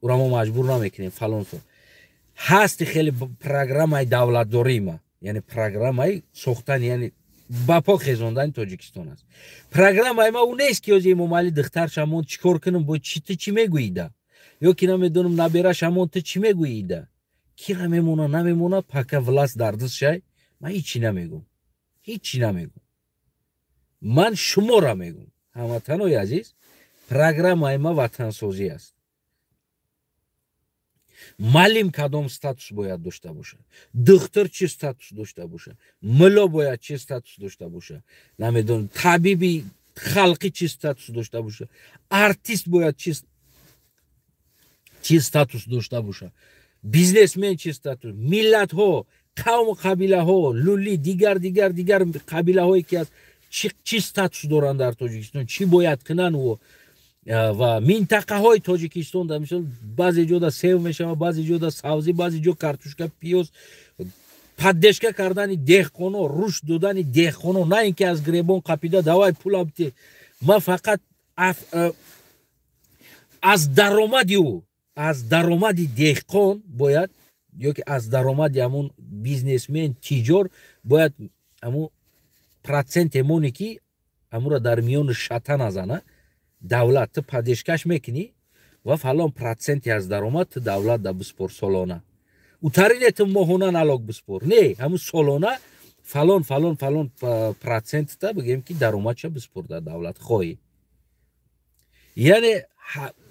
S1: Ӯро мо маҷбур намекунем. Фалон сол ҳасти хеле программаи давлатдории ма, яъне программаи сохтани, яъне ба по хезондани Тоҷикистон аст. Программаи ма ӯ нест, ки ҳози Эмомалӣ духтаршамон чӣ кор кунам, бо чи ту чӣ мегӯида, ё ки намедонам, наберашамон, ту чӣ мегӯида, кира мемона, намемона. Пока власть дар дастшай, ман ҳичи намегӯм, ҳичи намегӯм. Ман шуморо мегӯм, ҳамватанои азиз, программаи ма ватансозӣ аст. Маълим кадом статус бояд дошта бошад, духтур чӣ статус дошта бошад, мулло бояд чӣ статус дошта бошад, намедонам, табиби халқӣ чӣ статус дошта бошад, артист бояд чӣ статус дошта бошад, бизнесмен чӣ статус, миллатҳо, қавму қабилаҳо, лули, дигар, дигар, дигар қабилаҳое ки аст, чӣ статус доранд дар Тоҷикистон, чӣ бояд кунанд ва минтақаҳои Тоҷикистон. Дар мисол, баъзе ҷода сев мешавад, баъзе ҷода савзӣ, баъзе ҷо картошка, пиёз. Поддержка кардани деҳқоно, рушд додани деҳқоно, на ин ки аз гребон қапида давай пулам те. Ман фақат аз даромади ӯ, аз даромади деҳқон бояд ё ки аз даромади ҳамун бизнесмен, тиҷор бояд ҳамун проценте моне, ки ҳамуро дар миёни шата назана, давлат ту поддержка ш мекунӣ ва фалон проценти аз даромад ту давлат да биспор солона. Утарине ту моҳона налог биспор, не, ҳамун солона фалон, фалон, фалон процентта, бигем, ки даромадша биспор дар давлат хоҳӣ. Яъне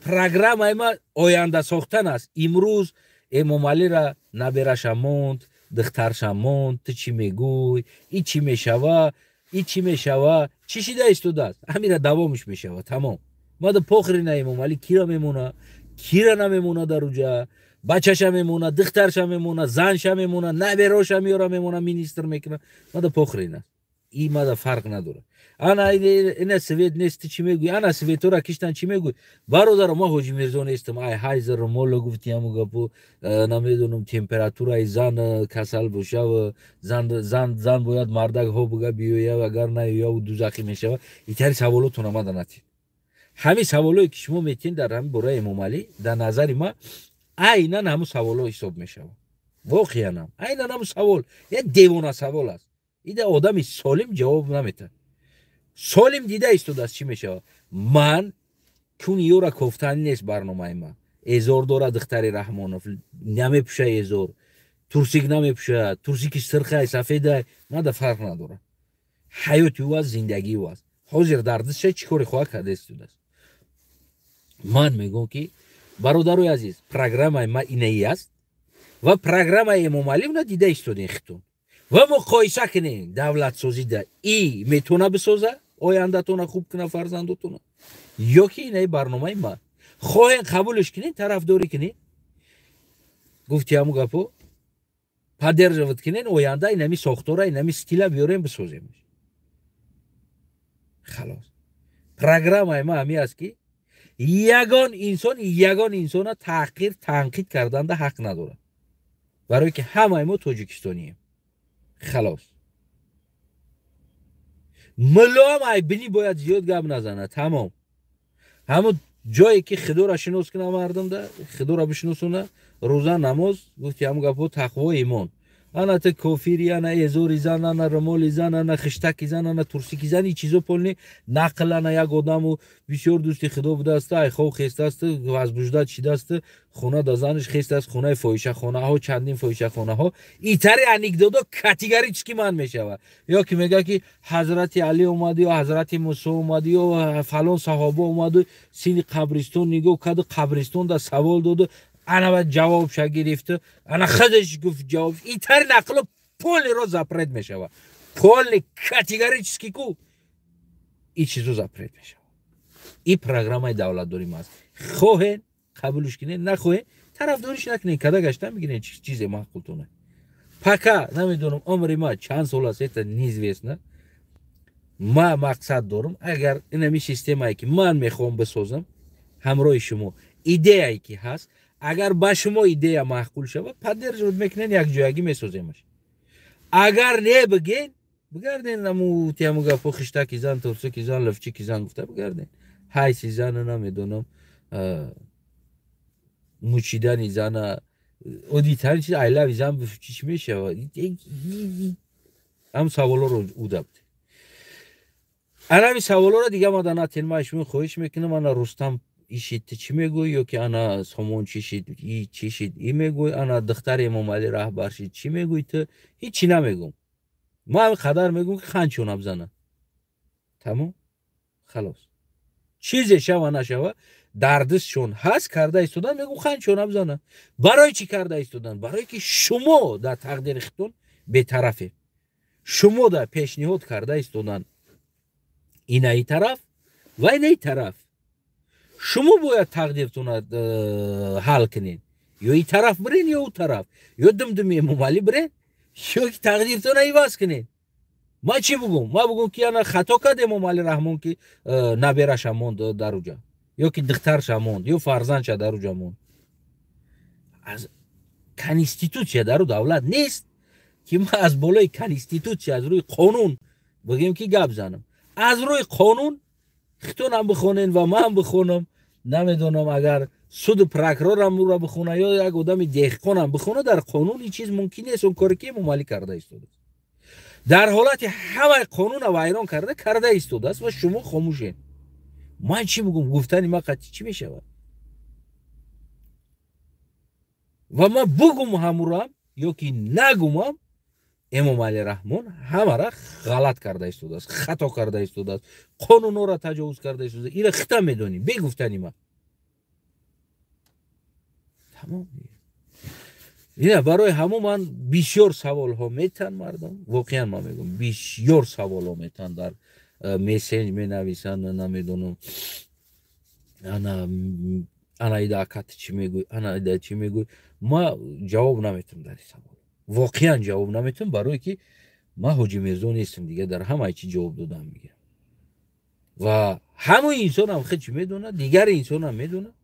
S1: программаи ма оянда сохтан аст. Имрӯз Эмомалира набераша монд, духтарша монд, ту чӣ мегӯй, и чӣ мешава, и чӣ мешава, чӣ шида истодааст, ҳамира давомиш мешава, тамом. Мада похрен на Эмомалӣ кира мемона, кира намемона, дар уҷа бачаша мемона, духтарша мемона, занша мемона, набероша меёра мемона, министр мекуна, мада похрен аст и мада фарқ надорад. Ана ина свет нест, чӣ мегӯй, ана светора киштан, чӣ мегӯй? Бародаро, ма Ҳоҷи Мирзо нестам. Ай ҳайзар моло, гуфти ҳаму гапу, намедонам, температураи зан касал бошав, зан бояд мардак ҳо буга биёя, агар наёяв, дузахӣ мешава. Итари саволотона мада натид. Ҳамин саволое ки шумо метиҳед дар ҳамин бораи Эмомалӣ, дар назари ма айнан ҳамун саволо ҳисоб мешавад. Воқеанам айнан ҳамун савол як девона савол аст. Ида одами солим ҷавоб наметад. Солим дида истодааст, чӣ мешавад. Ман куни ёра кофтанӣ нест барномаи ман. Эзор дора духтари Раҳмонов, намепӯша эзор, турсик намепӯша, турсики сирхай, сафедай, мада фарқ надорад. Ҳаёти ӯ аст, зиндагии ӯ аст. Ҳозир дар дастша чӣ коре хоҳад карда истодааст. Ман мегӯям, ки, бародарои азиз, программаи ма инаи аст ва программаи Эмомалиевна дида истодем хитон ва муқоиса кунем. Давлатсозида и метавона бисоза, ояндатона хуб куна, фарзандотона, ё ки инаи барномаи ма. Хоҳем, қабулш кунем, тарафдорӣ кунем, гуфти ҳаму гапо, поддерживать кунем, оянда инами сохтора, инами стила биёрем, бисозем. Халос, программаи ма ҳами аст, ки ягон инсон ягон инсона таҳқир, танқид карданда ҳақ надорад, барое ки ҳамаи мо тоҷикистонием. Халос. Муллоам айбинӣ бояд зиёд гап назанад, тамом. Ҳамун ҷое ки худоро шинос куна, мардумда худоро бишиносона, рӯза, намоз, гуфти ҳамун гапҳо, тақво, имон. Ана ту кофири, ана эзори зан, ана румоли зан, ана хиштаки зан, ана турсики зан, и чизо полный нақл. Ана як одаму бисёр дӯсти худо будааст, ай хов хестааст, возбуждать шидааст, хона да занаш хестааст, хонаи фоҳишахонаҳо, чандин фоҳишахонаҳо. Итари анекдодо категорически ман мешавад. Ё ки мега ки ҳазрати Али омаду, ё ҳазрати Мусо омаду, ё фалон саҳоба омаду, сини қабристон нигоҳ карду, қабристон да савол доду, ана ба ҷавобша гирифту, ана худаш гуфт ҷавоб. Итари нақло полный ро запрет мешавад, полный категорически ку и чизо запрет мешавад. И программаи давлатдорим аст. Хоҳен қабулш кунед, нахоҳен тарафдориш накунед, када гашта мегиред чизе маъқултона. Пока намедонам умри ма чанд сол аст, это неизвестно. Ма мақсад дорам, агар инами системае ки ман мехоҳам бисозам ҳамроҳи шумо, идеяе ки ҳаст, агар ба шумо идея маъқул шавад, поддерживать мекунен, якҷоягӣ месоземаш. Агар не биген, бигарден наму тиаму гапо, хиштаки зан, турсуки зан, лифчики зан гуфта бигарден, ҳайси зана, намедонам, мучидани зана, оддитарин чиз, айлави зан чӣ мешавад, ҳам саволоро уда буд. Анами саволоро дига ма данатен, ма шумо хоҳиш мекунам, ана Рустам ишид, ту чӣ мегӯӣ, ё ки ана Сомон чӣ шид, и чӣ шид, и мегӯй, ана духтари Эмомалӣ раҳбар шид, чӣ мегӯй ту? Ҳичи намегӯм. Ма ҳамин қадар мегӯм ки ханчона бизана, тамом, халос. Чизе шава нашава, дар дастшон ҳаст, карда истодан, мегӯм ханчона бизана. Барои чӣ карда истодан? Барое ки шумо дар тақдири худтон бетарафед, шумо дар пешниҳод карда истодан инаи тараф ва инаи тараф. Шумо бояд тақдиртонро ҳал кунед, ё и тараф бирен, ё ӯ тараф, ё думдуми Эмомалӣ бирен, ё ки тақдиртонро иваз кунед. Ман чӣ бугум? Ман бугум ки ана хато кард Эмомалӣ Раҳмон, ки набераша монд дар уҷа, ё ки духтарша монд, ё фарзандша дар уҷа монд. Аз конститутсия дар ӯ давлат нест ки ман аз болои конститутсия, аз рӯи қонун бигем ки гап занам. Аз рӯи қонун хитонам бихонен ва ман бихонам, намедонам, агар суду прокурорам ӯро бихона ё як одами деҳқонам бихона, дар қонун ин чиз мумкин нест. Он коре ки Эмомалӣ карда истодааст, дар ҳолати ҳамаи қонуна вайрон карда истодааст ва шумо хомӯшед. Ман чӣ бугум? Гуфтани ман қатъи чӣ мешавад? Ва ман бугум ҳамурам ё ки нагумам, Эмомалӣ Раҳмон ҳамара ғалат карда истодааст, хато карда истодааст, қонунҳоро таҷовуз карда истодааст. Ира хита медонӣ бегуфтани ман. Тамом. Ина барои ҳамон ман бисёр саволҳо метан мардум, воқеан ман мегӯям, бисёр саволҳо метан, дар мессенҷ менависанд, намедонам, ана ида акати чӣ мегӯй, ана ида чӣ мегӯй. Ма ҷавоб наметам дар ин савол, воқеан ҷавоб наметам, барое ки ман Ҳоҷи Мирзо нестам, дига дар ҳамаи чӣ ҷавоб додам мегирам. Ва ҳамаи инсонам хел чӣ медонад, дигари инсонам медонад,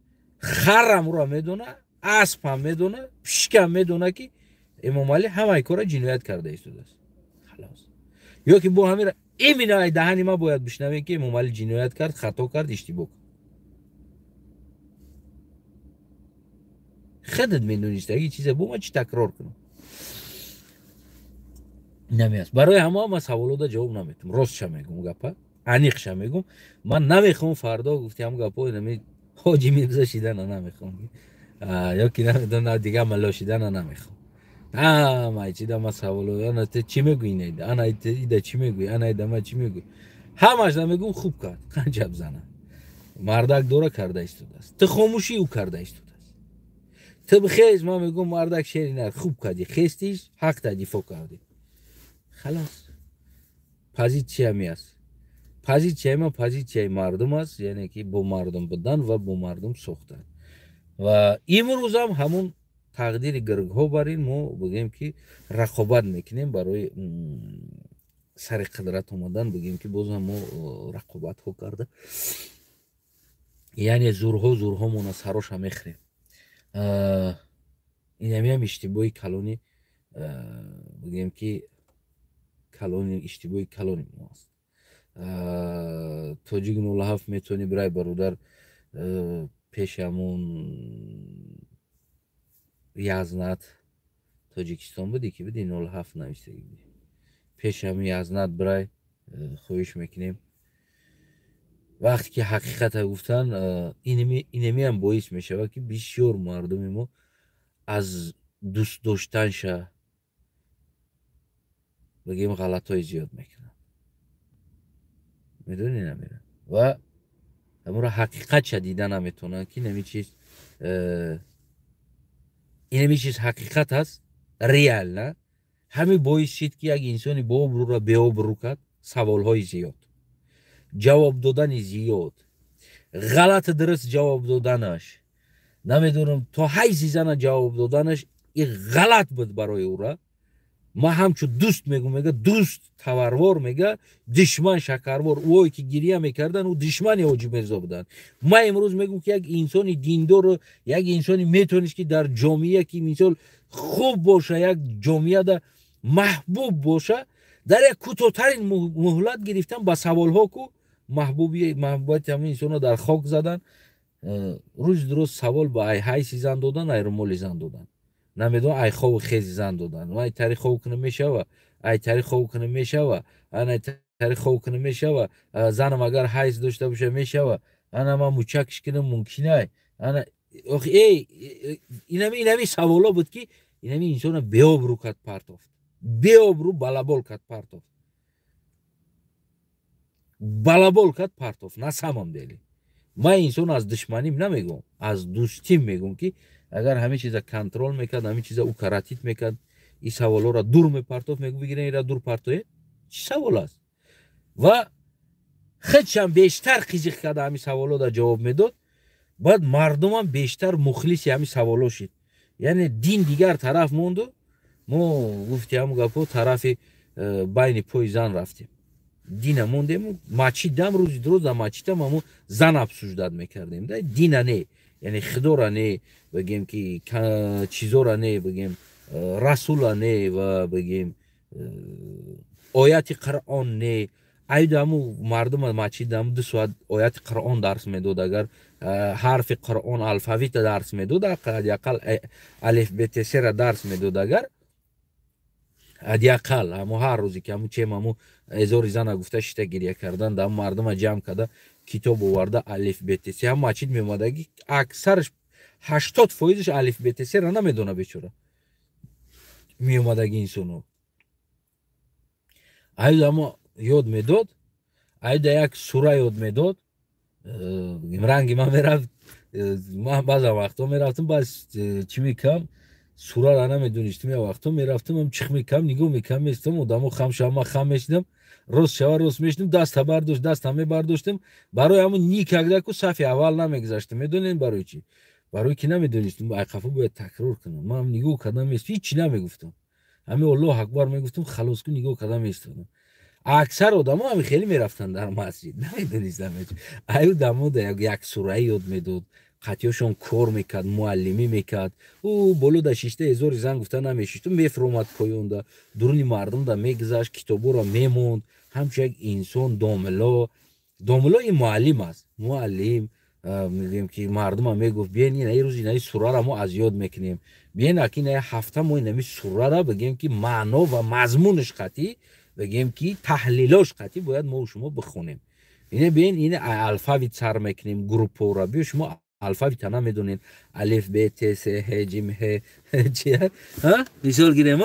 S1: харам ӯро медонад, аспам медонад, пишкам медонад ки Эмомалӣ ҳамаи корро ҷиноят карда истодааст. Халос. Ё ки бо ҳамира именно ай даҳани ман бояд бишнавем ки Эмомалӣ ҷиноят кард, хато кард, иштибоҳ кард. Худат медонистаги чизе, бо ман чӣ такрор кунам? Намеаст. Барои ҳама ман саволода ҷавоб наметам. Ростша мегӯм гапа, аниқша мегӯм. Ман намехоҳам фардо гуфти ҳам гапо нами Ҳоҷи Мирзо шидана намехоҳам. Ё ки намедонам дига мало шидана намехоҳам. Ҳамаи чида ман саволо, ана ту чӣ мегӯӣ инаида? Ана ида чӣ мегӯӣ? Ана ида ман чӣ мегӯӣ? Ҳамашда мегӯм хуб кард, қанҷаб зана. Мардак дора карда истодааст. Ту хомӯшӣ ӯ карда истодааст. Ту бихез, ман мегӯм мардак шери нар, хуб кардӣ, хестиш, ҳақта дифоъ кардӣ. Халос. Позитсия ми аст. Позитсияи ман позитсияи мардум аст, яъне ки бо мардум будан ва бо мардум сохтан. Ва имрӯзам ҳамун тақдири гиргҳо бар ин мо бигӯем ки рақобат мекунем барои сари қудрат омадан, бигӯем ки бозам мо рақобатҳо карда, яъне зурҳомона сароша мехӯрем. Инамиам иштибоҳи калони, бигӯем ки калони, иштибоҳи калони мо аст. Тоҷик 07 метавонӣ бирай бародар пеши ҳамон язнат Тоҷикистон буди, ки буди, 07 нависагӣ буди. Пеш ҳами язнат бирай, хоҳиш мекунем. Вақте ки ҳақиқата гуфтан, инамиам боис мешавад, ки бисёр мардуми мо аз дӯст доштанша, бигем, ғалатҳои зиёд мекунанд, медонӣ, намера ва ҳамуро ҳақиқатша дида наметавонанд, ки инами чиз ҳақиқат аст, реально. Ҳамин боис шид, ки як инсони бообрӯро беобрӯ кард. Саволҳои зиёд, ҷавоб додани зиёд, ғалати дуруст ҷавоб доданаш, намедонам, то ҳайси зана ҷавоб доданаш, и ғалат буд барои ӯра. Ман ҳамчун дӯст мегӯм, мега: дӯст таварвор, мега, душман шакарвор. Ӯое ки гирия мекардан, ӯ душмани Ҳоҷи Мирзо буданд. Ман имрӯз мегӯм, ки як инсони диндору як инсони метавонист, ки дар ҷомеа, ки мисол хуб боша, як ҷомеада маҳбуб боша, дар як кӯтоҳтарин муҳлат гирифтан ба саволҳо ку маҳбубияти ҳамин инсонро дар хок задан. Рӯзи дуруст савол ба ай ҳайси зан додан, ай румоли зан додан, намедонам, ай хову хези зан додан. Ай тари хов кунам мешава, ай тари хов кунам мешава, ай тари хов кунам мешава, занам агар ҳайз дошта боша, мешава, ана ман мучакш кунам мумкинай, ана эй, инами саволо буд, ки инами инсона беобрӯ кард, партофт, беобрӯ, балабол кард, партофт, балабол кард, партофт. На самом деле ман инсон аз душманим намегӯм, аз дӯстим мегӯм, ки агар ҳамин чиза контроль мекард, ҳамин чиза укоротить мекард, ин саволҳоро дур мепартофт, мегӯ: бигирен, ира дур партоед, чӣ савол аст? Ва худшам бештар қизиқ карда ҳамин саволҳода ҷавоб медод. Баъд мардумам бештар мухлиси ҳамин саволҳо шид. Яъне дин дигар тараф монду, мо гуфти ҳамн гапҳо, тарафи байни пои зан рафтем, дина мондему мачидам. Рӯзи дуруст дар мачидам ҳамун зан обсуждать мекардем да, дина не, яъне худора не, бигем, ки чизора не, бигем, расула не ва, бигем, ояти Қуръон не. Айду ҳаму мардума мачидам 2 соат ояти Қуръон дарс медод, агар ҳарфи Қуръон, алфавита дарс медод, ҳадди ақал алиф бтсра дарс медод, агар ҳадди ақал ҳамо ҳар рӯзе ки ҳаму чем ҳаму эзори зана гуфта шита гиря кардан да, мардума ҷамъ карда, китоб оварда, алиф бтс. Ҳам мачид меомадаги, аксараш, 80%-аш алиф бтсра намедона, бечора меомадаги инсоно. Айда ҳамо ёд медод, айда як сура ёд медод. Ранги ман мерафт, ман баъзан вақтҳо мерафтам, баъз чӣ мекардам, сурара намедонистам, як вақтҳо мерафтам, чих мекардам, нигоҳ мекардам, местам, одамо хам шава, ман хам мешидам, рост шава, рост мешидам, даста бардошт, даста мебардоштам. Барои ҳамун никогда ку сафи аввал намегузаштам. Медонем барои чӣ? Барои ки намедонистам, айқафо бояд такрор кунам. Ман нигоҳ кардам, мест, ҳичи намегуфтам, ҳами Аллоҳ акбар мегуфтам, халос ку, нигоҳ кардам, местодам. Аксар одамо ҳами хеле мерафтанд дар масҷид, намедонистам. Аю дамода як сураи ёд медод, қатъиёшон кор мекард, муаллимӣ мекард. Ӯ боло да шишта эзори зан гуфта намешишту, мефуромад поёнда, дуруни мардумда мегузашт, китоборо мемонд. Ҳамчун як инсон, домило, домило ин муаллим аст, муаллим, мегӯем, ки мардума мегуфт: биен, инаи рӯз инаи сурара мо аз ёд мекунем, биен, аки инаи ҳафта мо инами сурара, бигем, ки маъно ва мазмунаш қатъӣ, бигем, ки таҳлилош қатъӣ бояд мо шумо бихонем. Ине биен, ин алфавит сар мекунем группора, биё, шумо алфавита намедонед, алиф, б, т, с, ҳ, ҷим, ҳ, чи, мисол гирем,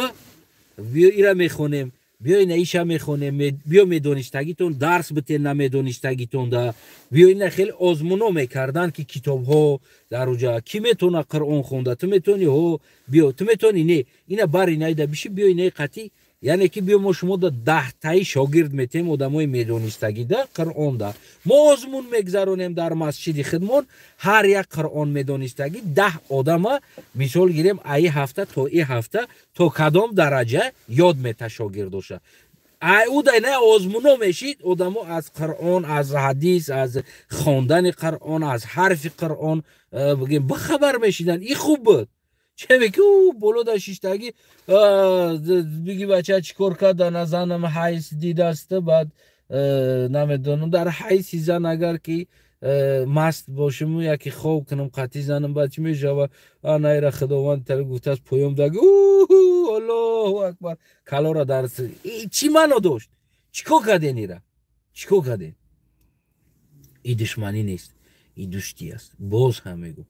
S1: биё, ира мехонем, биё, ина иша мехонем, биё, медонистагитон дарс битен, намедонистагитонда биё. Ина хеле озмуно мекарданд, ки китобҳо дар уҷа, ки метавона Қуръон хонда? Ту метавонӣ? Ҳо, биё. Ту метавонӣ? Не, ина бар инаида биши, биё, инаи қатъӣ. Яъне ки биё, мо шумо да 10таи шогирд метем, одамои медонистагида Қуръонда мо озмун мегзаронем дар масҷиди хидмон. Ҳар як Қуръон медонистагӣ 10 одама, мисол гирем, аи ҳафта то и ҳафта то кадом дараҷа ёд мета шогирдоша. Ай уда на озмуно мешид, одамо аз Қуръон, аз ҳадис, аз хондани Қуръон, аз ҳарфи Қуръон, бигем, бахабар мешиданд. И хуб буд. Че ки ӯ боло да шиштагӣ биги: бача чӣ кор карда? На, занам ҳайс дидаст, баъд намедонам, дар ҳайси зан агар ки Маст бошиму яке хоб кунам, қатъи занам, баъд чӣ мешава? Анайра Худованд тари гуфтааст, поём даг, Аллоҳу акбар, калора дар чӣ маъно дошт? Чӣ кор карден? Ира чӣ кор карден? И душманӣ нест, и дӯстӣ аст. Боз ҳам мегӯм,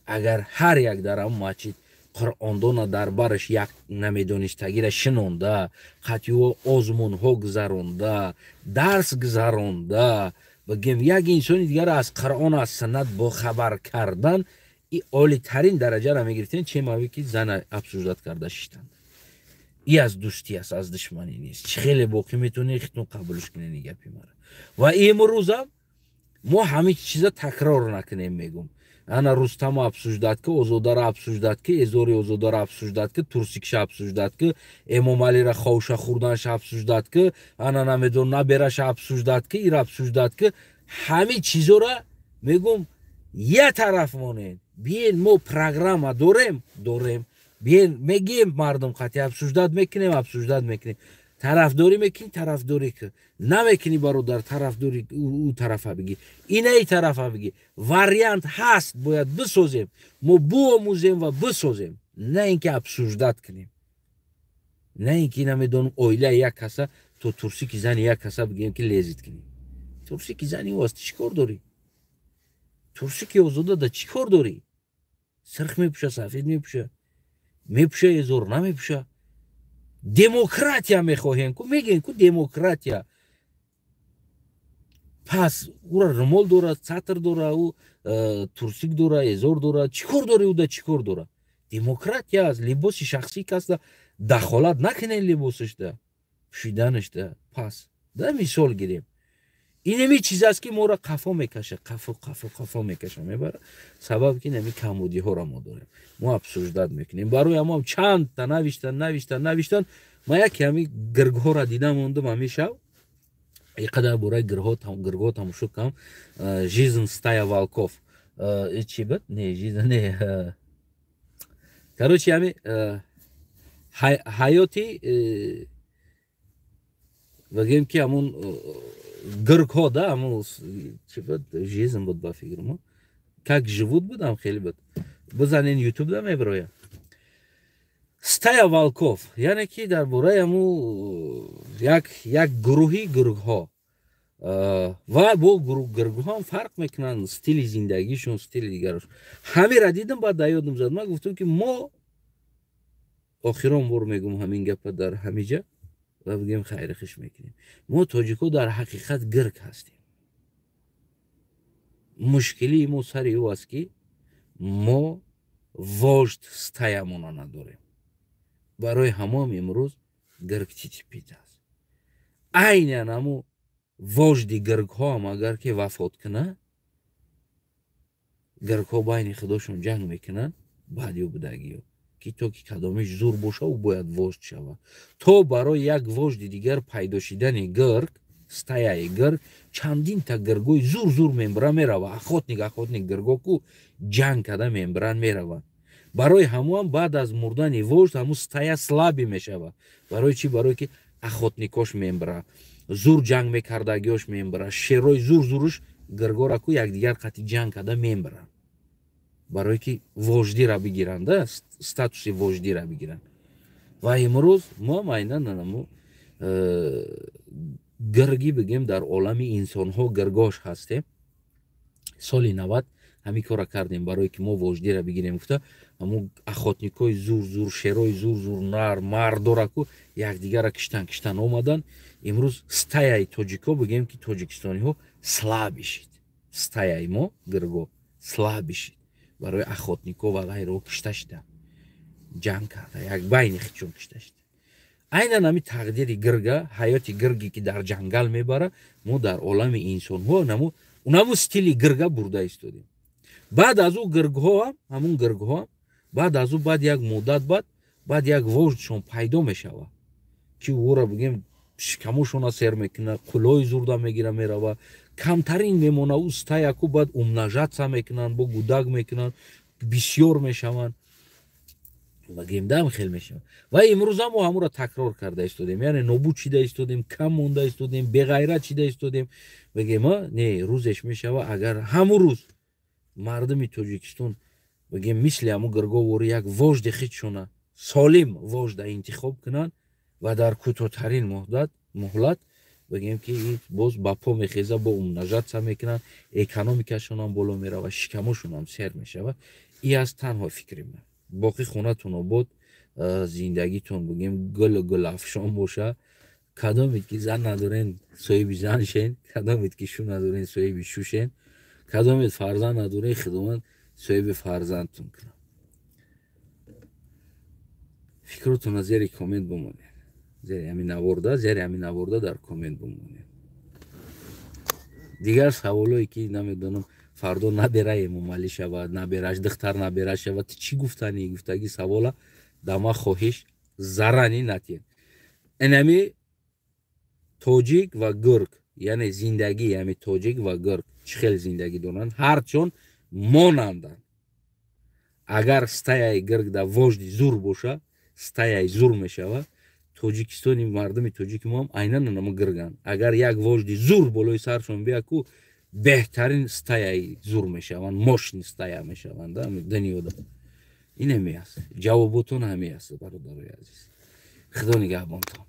S1: агар ҳар як дар ҳамн масҷид қуръондона дар бараш як намедонистагира шинонда, қатъио озмунҳо гузаронда, дарс гузаронда, бигем, як инсони дигарро аз Қуръон, аз суннат бохабар кардан, и олитарин дараҷаро мегирифтем, чем аве ки зана обсуждать карда шиштанд. И аз дӯстӣ аст, аз душманӣ нест. Чӣ хеле боқӣ метавонед хитон қабулш кунед и гапи мара. Ва имрӯзам мо ҳамин чиза такрор накунем, мегум. Ана Рустаму обсуждать ки, Озодаро обсуждать ки, эзори Озодаро обсуждать ки, турсикша обсуждать ки, Эмомалира ховша хӯрданша обсуждать ки, ана намедон, набераша обсуждать ки, ира обсуждать ки, ҳамин чизора, мегум, я тараф монед. Биен, мо программа дорем, биен, мегием, мардум қати обсуждать мекунем, обсуждать мекунем. Тарафдорӣ мекунӣ, тарафдорӣ ки намекунӣ, бародар, тарафдорӣ ӯ тарафа бигӣ, инаи тарафа бигӣ. Вариант ҳаст, бояд бисозем, мо биомӯзем ва бисозем, на ин ки обсуждать кунем, на ин ки, намедонам, оилаи як каса то турсики зани як каса бигем ки лезить кунем. Турсики зани ӯ аст, чӣ кор дорӣ? Турсики Озода да чӣ кор дорӣ? Сирх мепӯша, сафед мепӯша, мепӯша эзор, намепӯша. Демократия мехоҳем ку, мегӯем ку демократия. Пас ура румол дорад, сатр дора, ӯ турсик дора, эзор дора, чӣ кор дори? Ӯ да чӣ кор дора? Демократия аст. Либоси шахсии касда дахолат накунед, либосашда, пӯшиданашда. Пас да мисол гирем, инами чиз аст, ки моро қафо мекаша, қафо, қафо, қафо мекаша, мебара. Сабаб ки нами камбудиҳоро мо дорем, мо обсуждать мекунем. Барои ҳамон чандта навиштан, навиштан, навиштан. Ма яке ҳами гиргҳоро дида мондум. Ҳами шав иқадар бораи гиргҳо тамошо кардам. «Жизнь стая волков» чи буд? Не, жизнь не, короче, ҳами ҳаёти, бигем, ки ҳамун гиргҳо да, ҳамун чи буд, жизнь буд, ба фикрам, «Как живут» будам, хеле буд. Бизанен, Ютуб да мебирояд «Стая волков», яъне ки дар бораи ҳаму як гурӯҳи гургҳо. Ва бо гургҳоам фарқ мекунанд, стили зиндагишон, стили дигарош. Ҳамира дидам, баъд да ёдам зад. Ман гуфтам, ки мо охирон бор мегум ҳамин гапа дар ҳамиҷа ва бигем, хайри хиш мекунем. Мо тоҷикҳо дар ҳақиқат гирг ҳастем. Мушкилии мо сари ӯ аст, ки мо вождь стаямона надорем. Барои ҳамом имрӯз гирг чичипит аст. Айнан ҳаму вожди гиргҳоам агар ки вафот кунад, гиргҳо байни худошон ҷанг мекунанд. Баъд ё будагиё ки то ки кадомиш зур боша, ӯ бояд вождь шавад. То барои як вожди дигар пайдо шидани гирг, стаяи гирг, чандинта гиргои зур зур мембира, мерава. Охотник гирго ку ҷанг карда мембиранд, мераванд. Барои ҳамуам баъд аз мурдани вождь ҳамун стая слабый мешавад. Барои чӣ? Барое ки охотникош мембира, зур ҷанг мекардагиёш мембира, шерои зур зуруш гиргора ку якдигар қати ҷанг карда мембиранд, барое ки вождира бигиранд, статуси вождира бигиранд. Ва имрӯз мо айнан анамо гиргӣ, бигем, дар олами инсонҳо гиргош ҳастем. Соли 90 ҳамин кора кардем, барое ки мо вождира бигирем гуфта, ҳамун охотникҳои зур зур, шерои зур зур, нар мардораку якдигарра киштан, киштан омаданд. Имрӯз стаяи тоҷикҳо, бигем, ки тоҷикистониҳо слабый шид. Стаяи мо гирго слабый шид, барои охотникҳо ва ғайраҳо кишта шида, ҷанг карда, як байни хичон кишта шида. Айнан ҳами тақдири гирга, ҳаёти гирге ки дар ҷангал мебара, мо дар олами инсонҳо унаму стили гирга бурда истодем. Баъд аз ӯ гиргҳоам, ҳамун гиргҳоам, баъд аз ӯ, баъд як муддат баъд як вождшон пайдо мешавад, ки ӯро, бигем, шикамошона сер мекунад, қулои зурда мегира, мерава, камтарин мемона ӯ стаяку. Баъд умножаться мекунанд, бо гудак мекунанд, бисёр мешаванд. Ва гемдам хел мешавад. Ва имрӯза мо ҳамуро такрор карда истодем, яъне нобуд шида истодем, кам монда истодем, беғайрат шида истодем. Бигем, не, рӯзеш мешава, агар ҳамун рӯз мардуми Тоҷикистон, бигем, мисли ҳаму гирговори як вожди худшона, солим вожда интихоб кунанд ва дар кӯтоҳтарин муҳлат, бигем, ки боз ба по мехеза, бо умножаться мекунанд, экономикашонам боло мерава, шикамошонам сер мешавад. И аз танҳо фикри ман. Боқӣ хонатон обод, зиндагитон, бигем, гулу гулафшон боша. Кадомед ки зан надорен, соҳиби зан шен, кадомед ки шу надорен, соҳиби шу шен, кадомед фарзанд надорен, Худованд соҳиби фарзандтон кунад. Фикротонро зери коммент бимонед, зери ҳамин наворда дар коммент бимонед. Дигар саволое ки намедонам, фардо набера Эмомалӣ шавад, набераш, духтар набера шавад, чӣ гуфтани, гуфтаги савола дама хоҳиш зарани натиҳед. Инами тоҷик ва гург, яъне зиндагии ҳами тоҷик ва гург чӣ хел зиндагӣ доранд, ҳарчон монанданд. Агар стая и гург да вожди зур боша, стая и зур мешавад. Тоҷикистони мардуми тоҷики моам айнан намо гурганд. Агар як вожди зур болои саршон бияку, беҳтарин стая и зур мешаванд, мощный стая мешаванд дунёда. Ин ҳами аст ҷавоботон, ҳами аст, бародарои азиз. Худо нигаҳбонтон.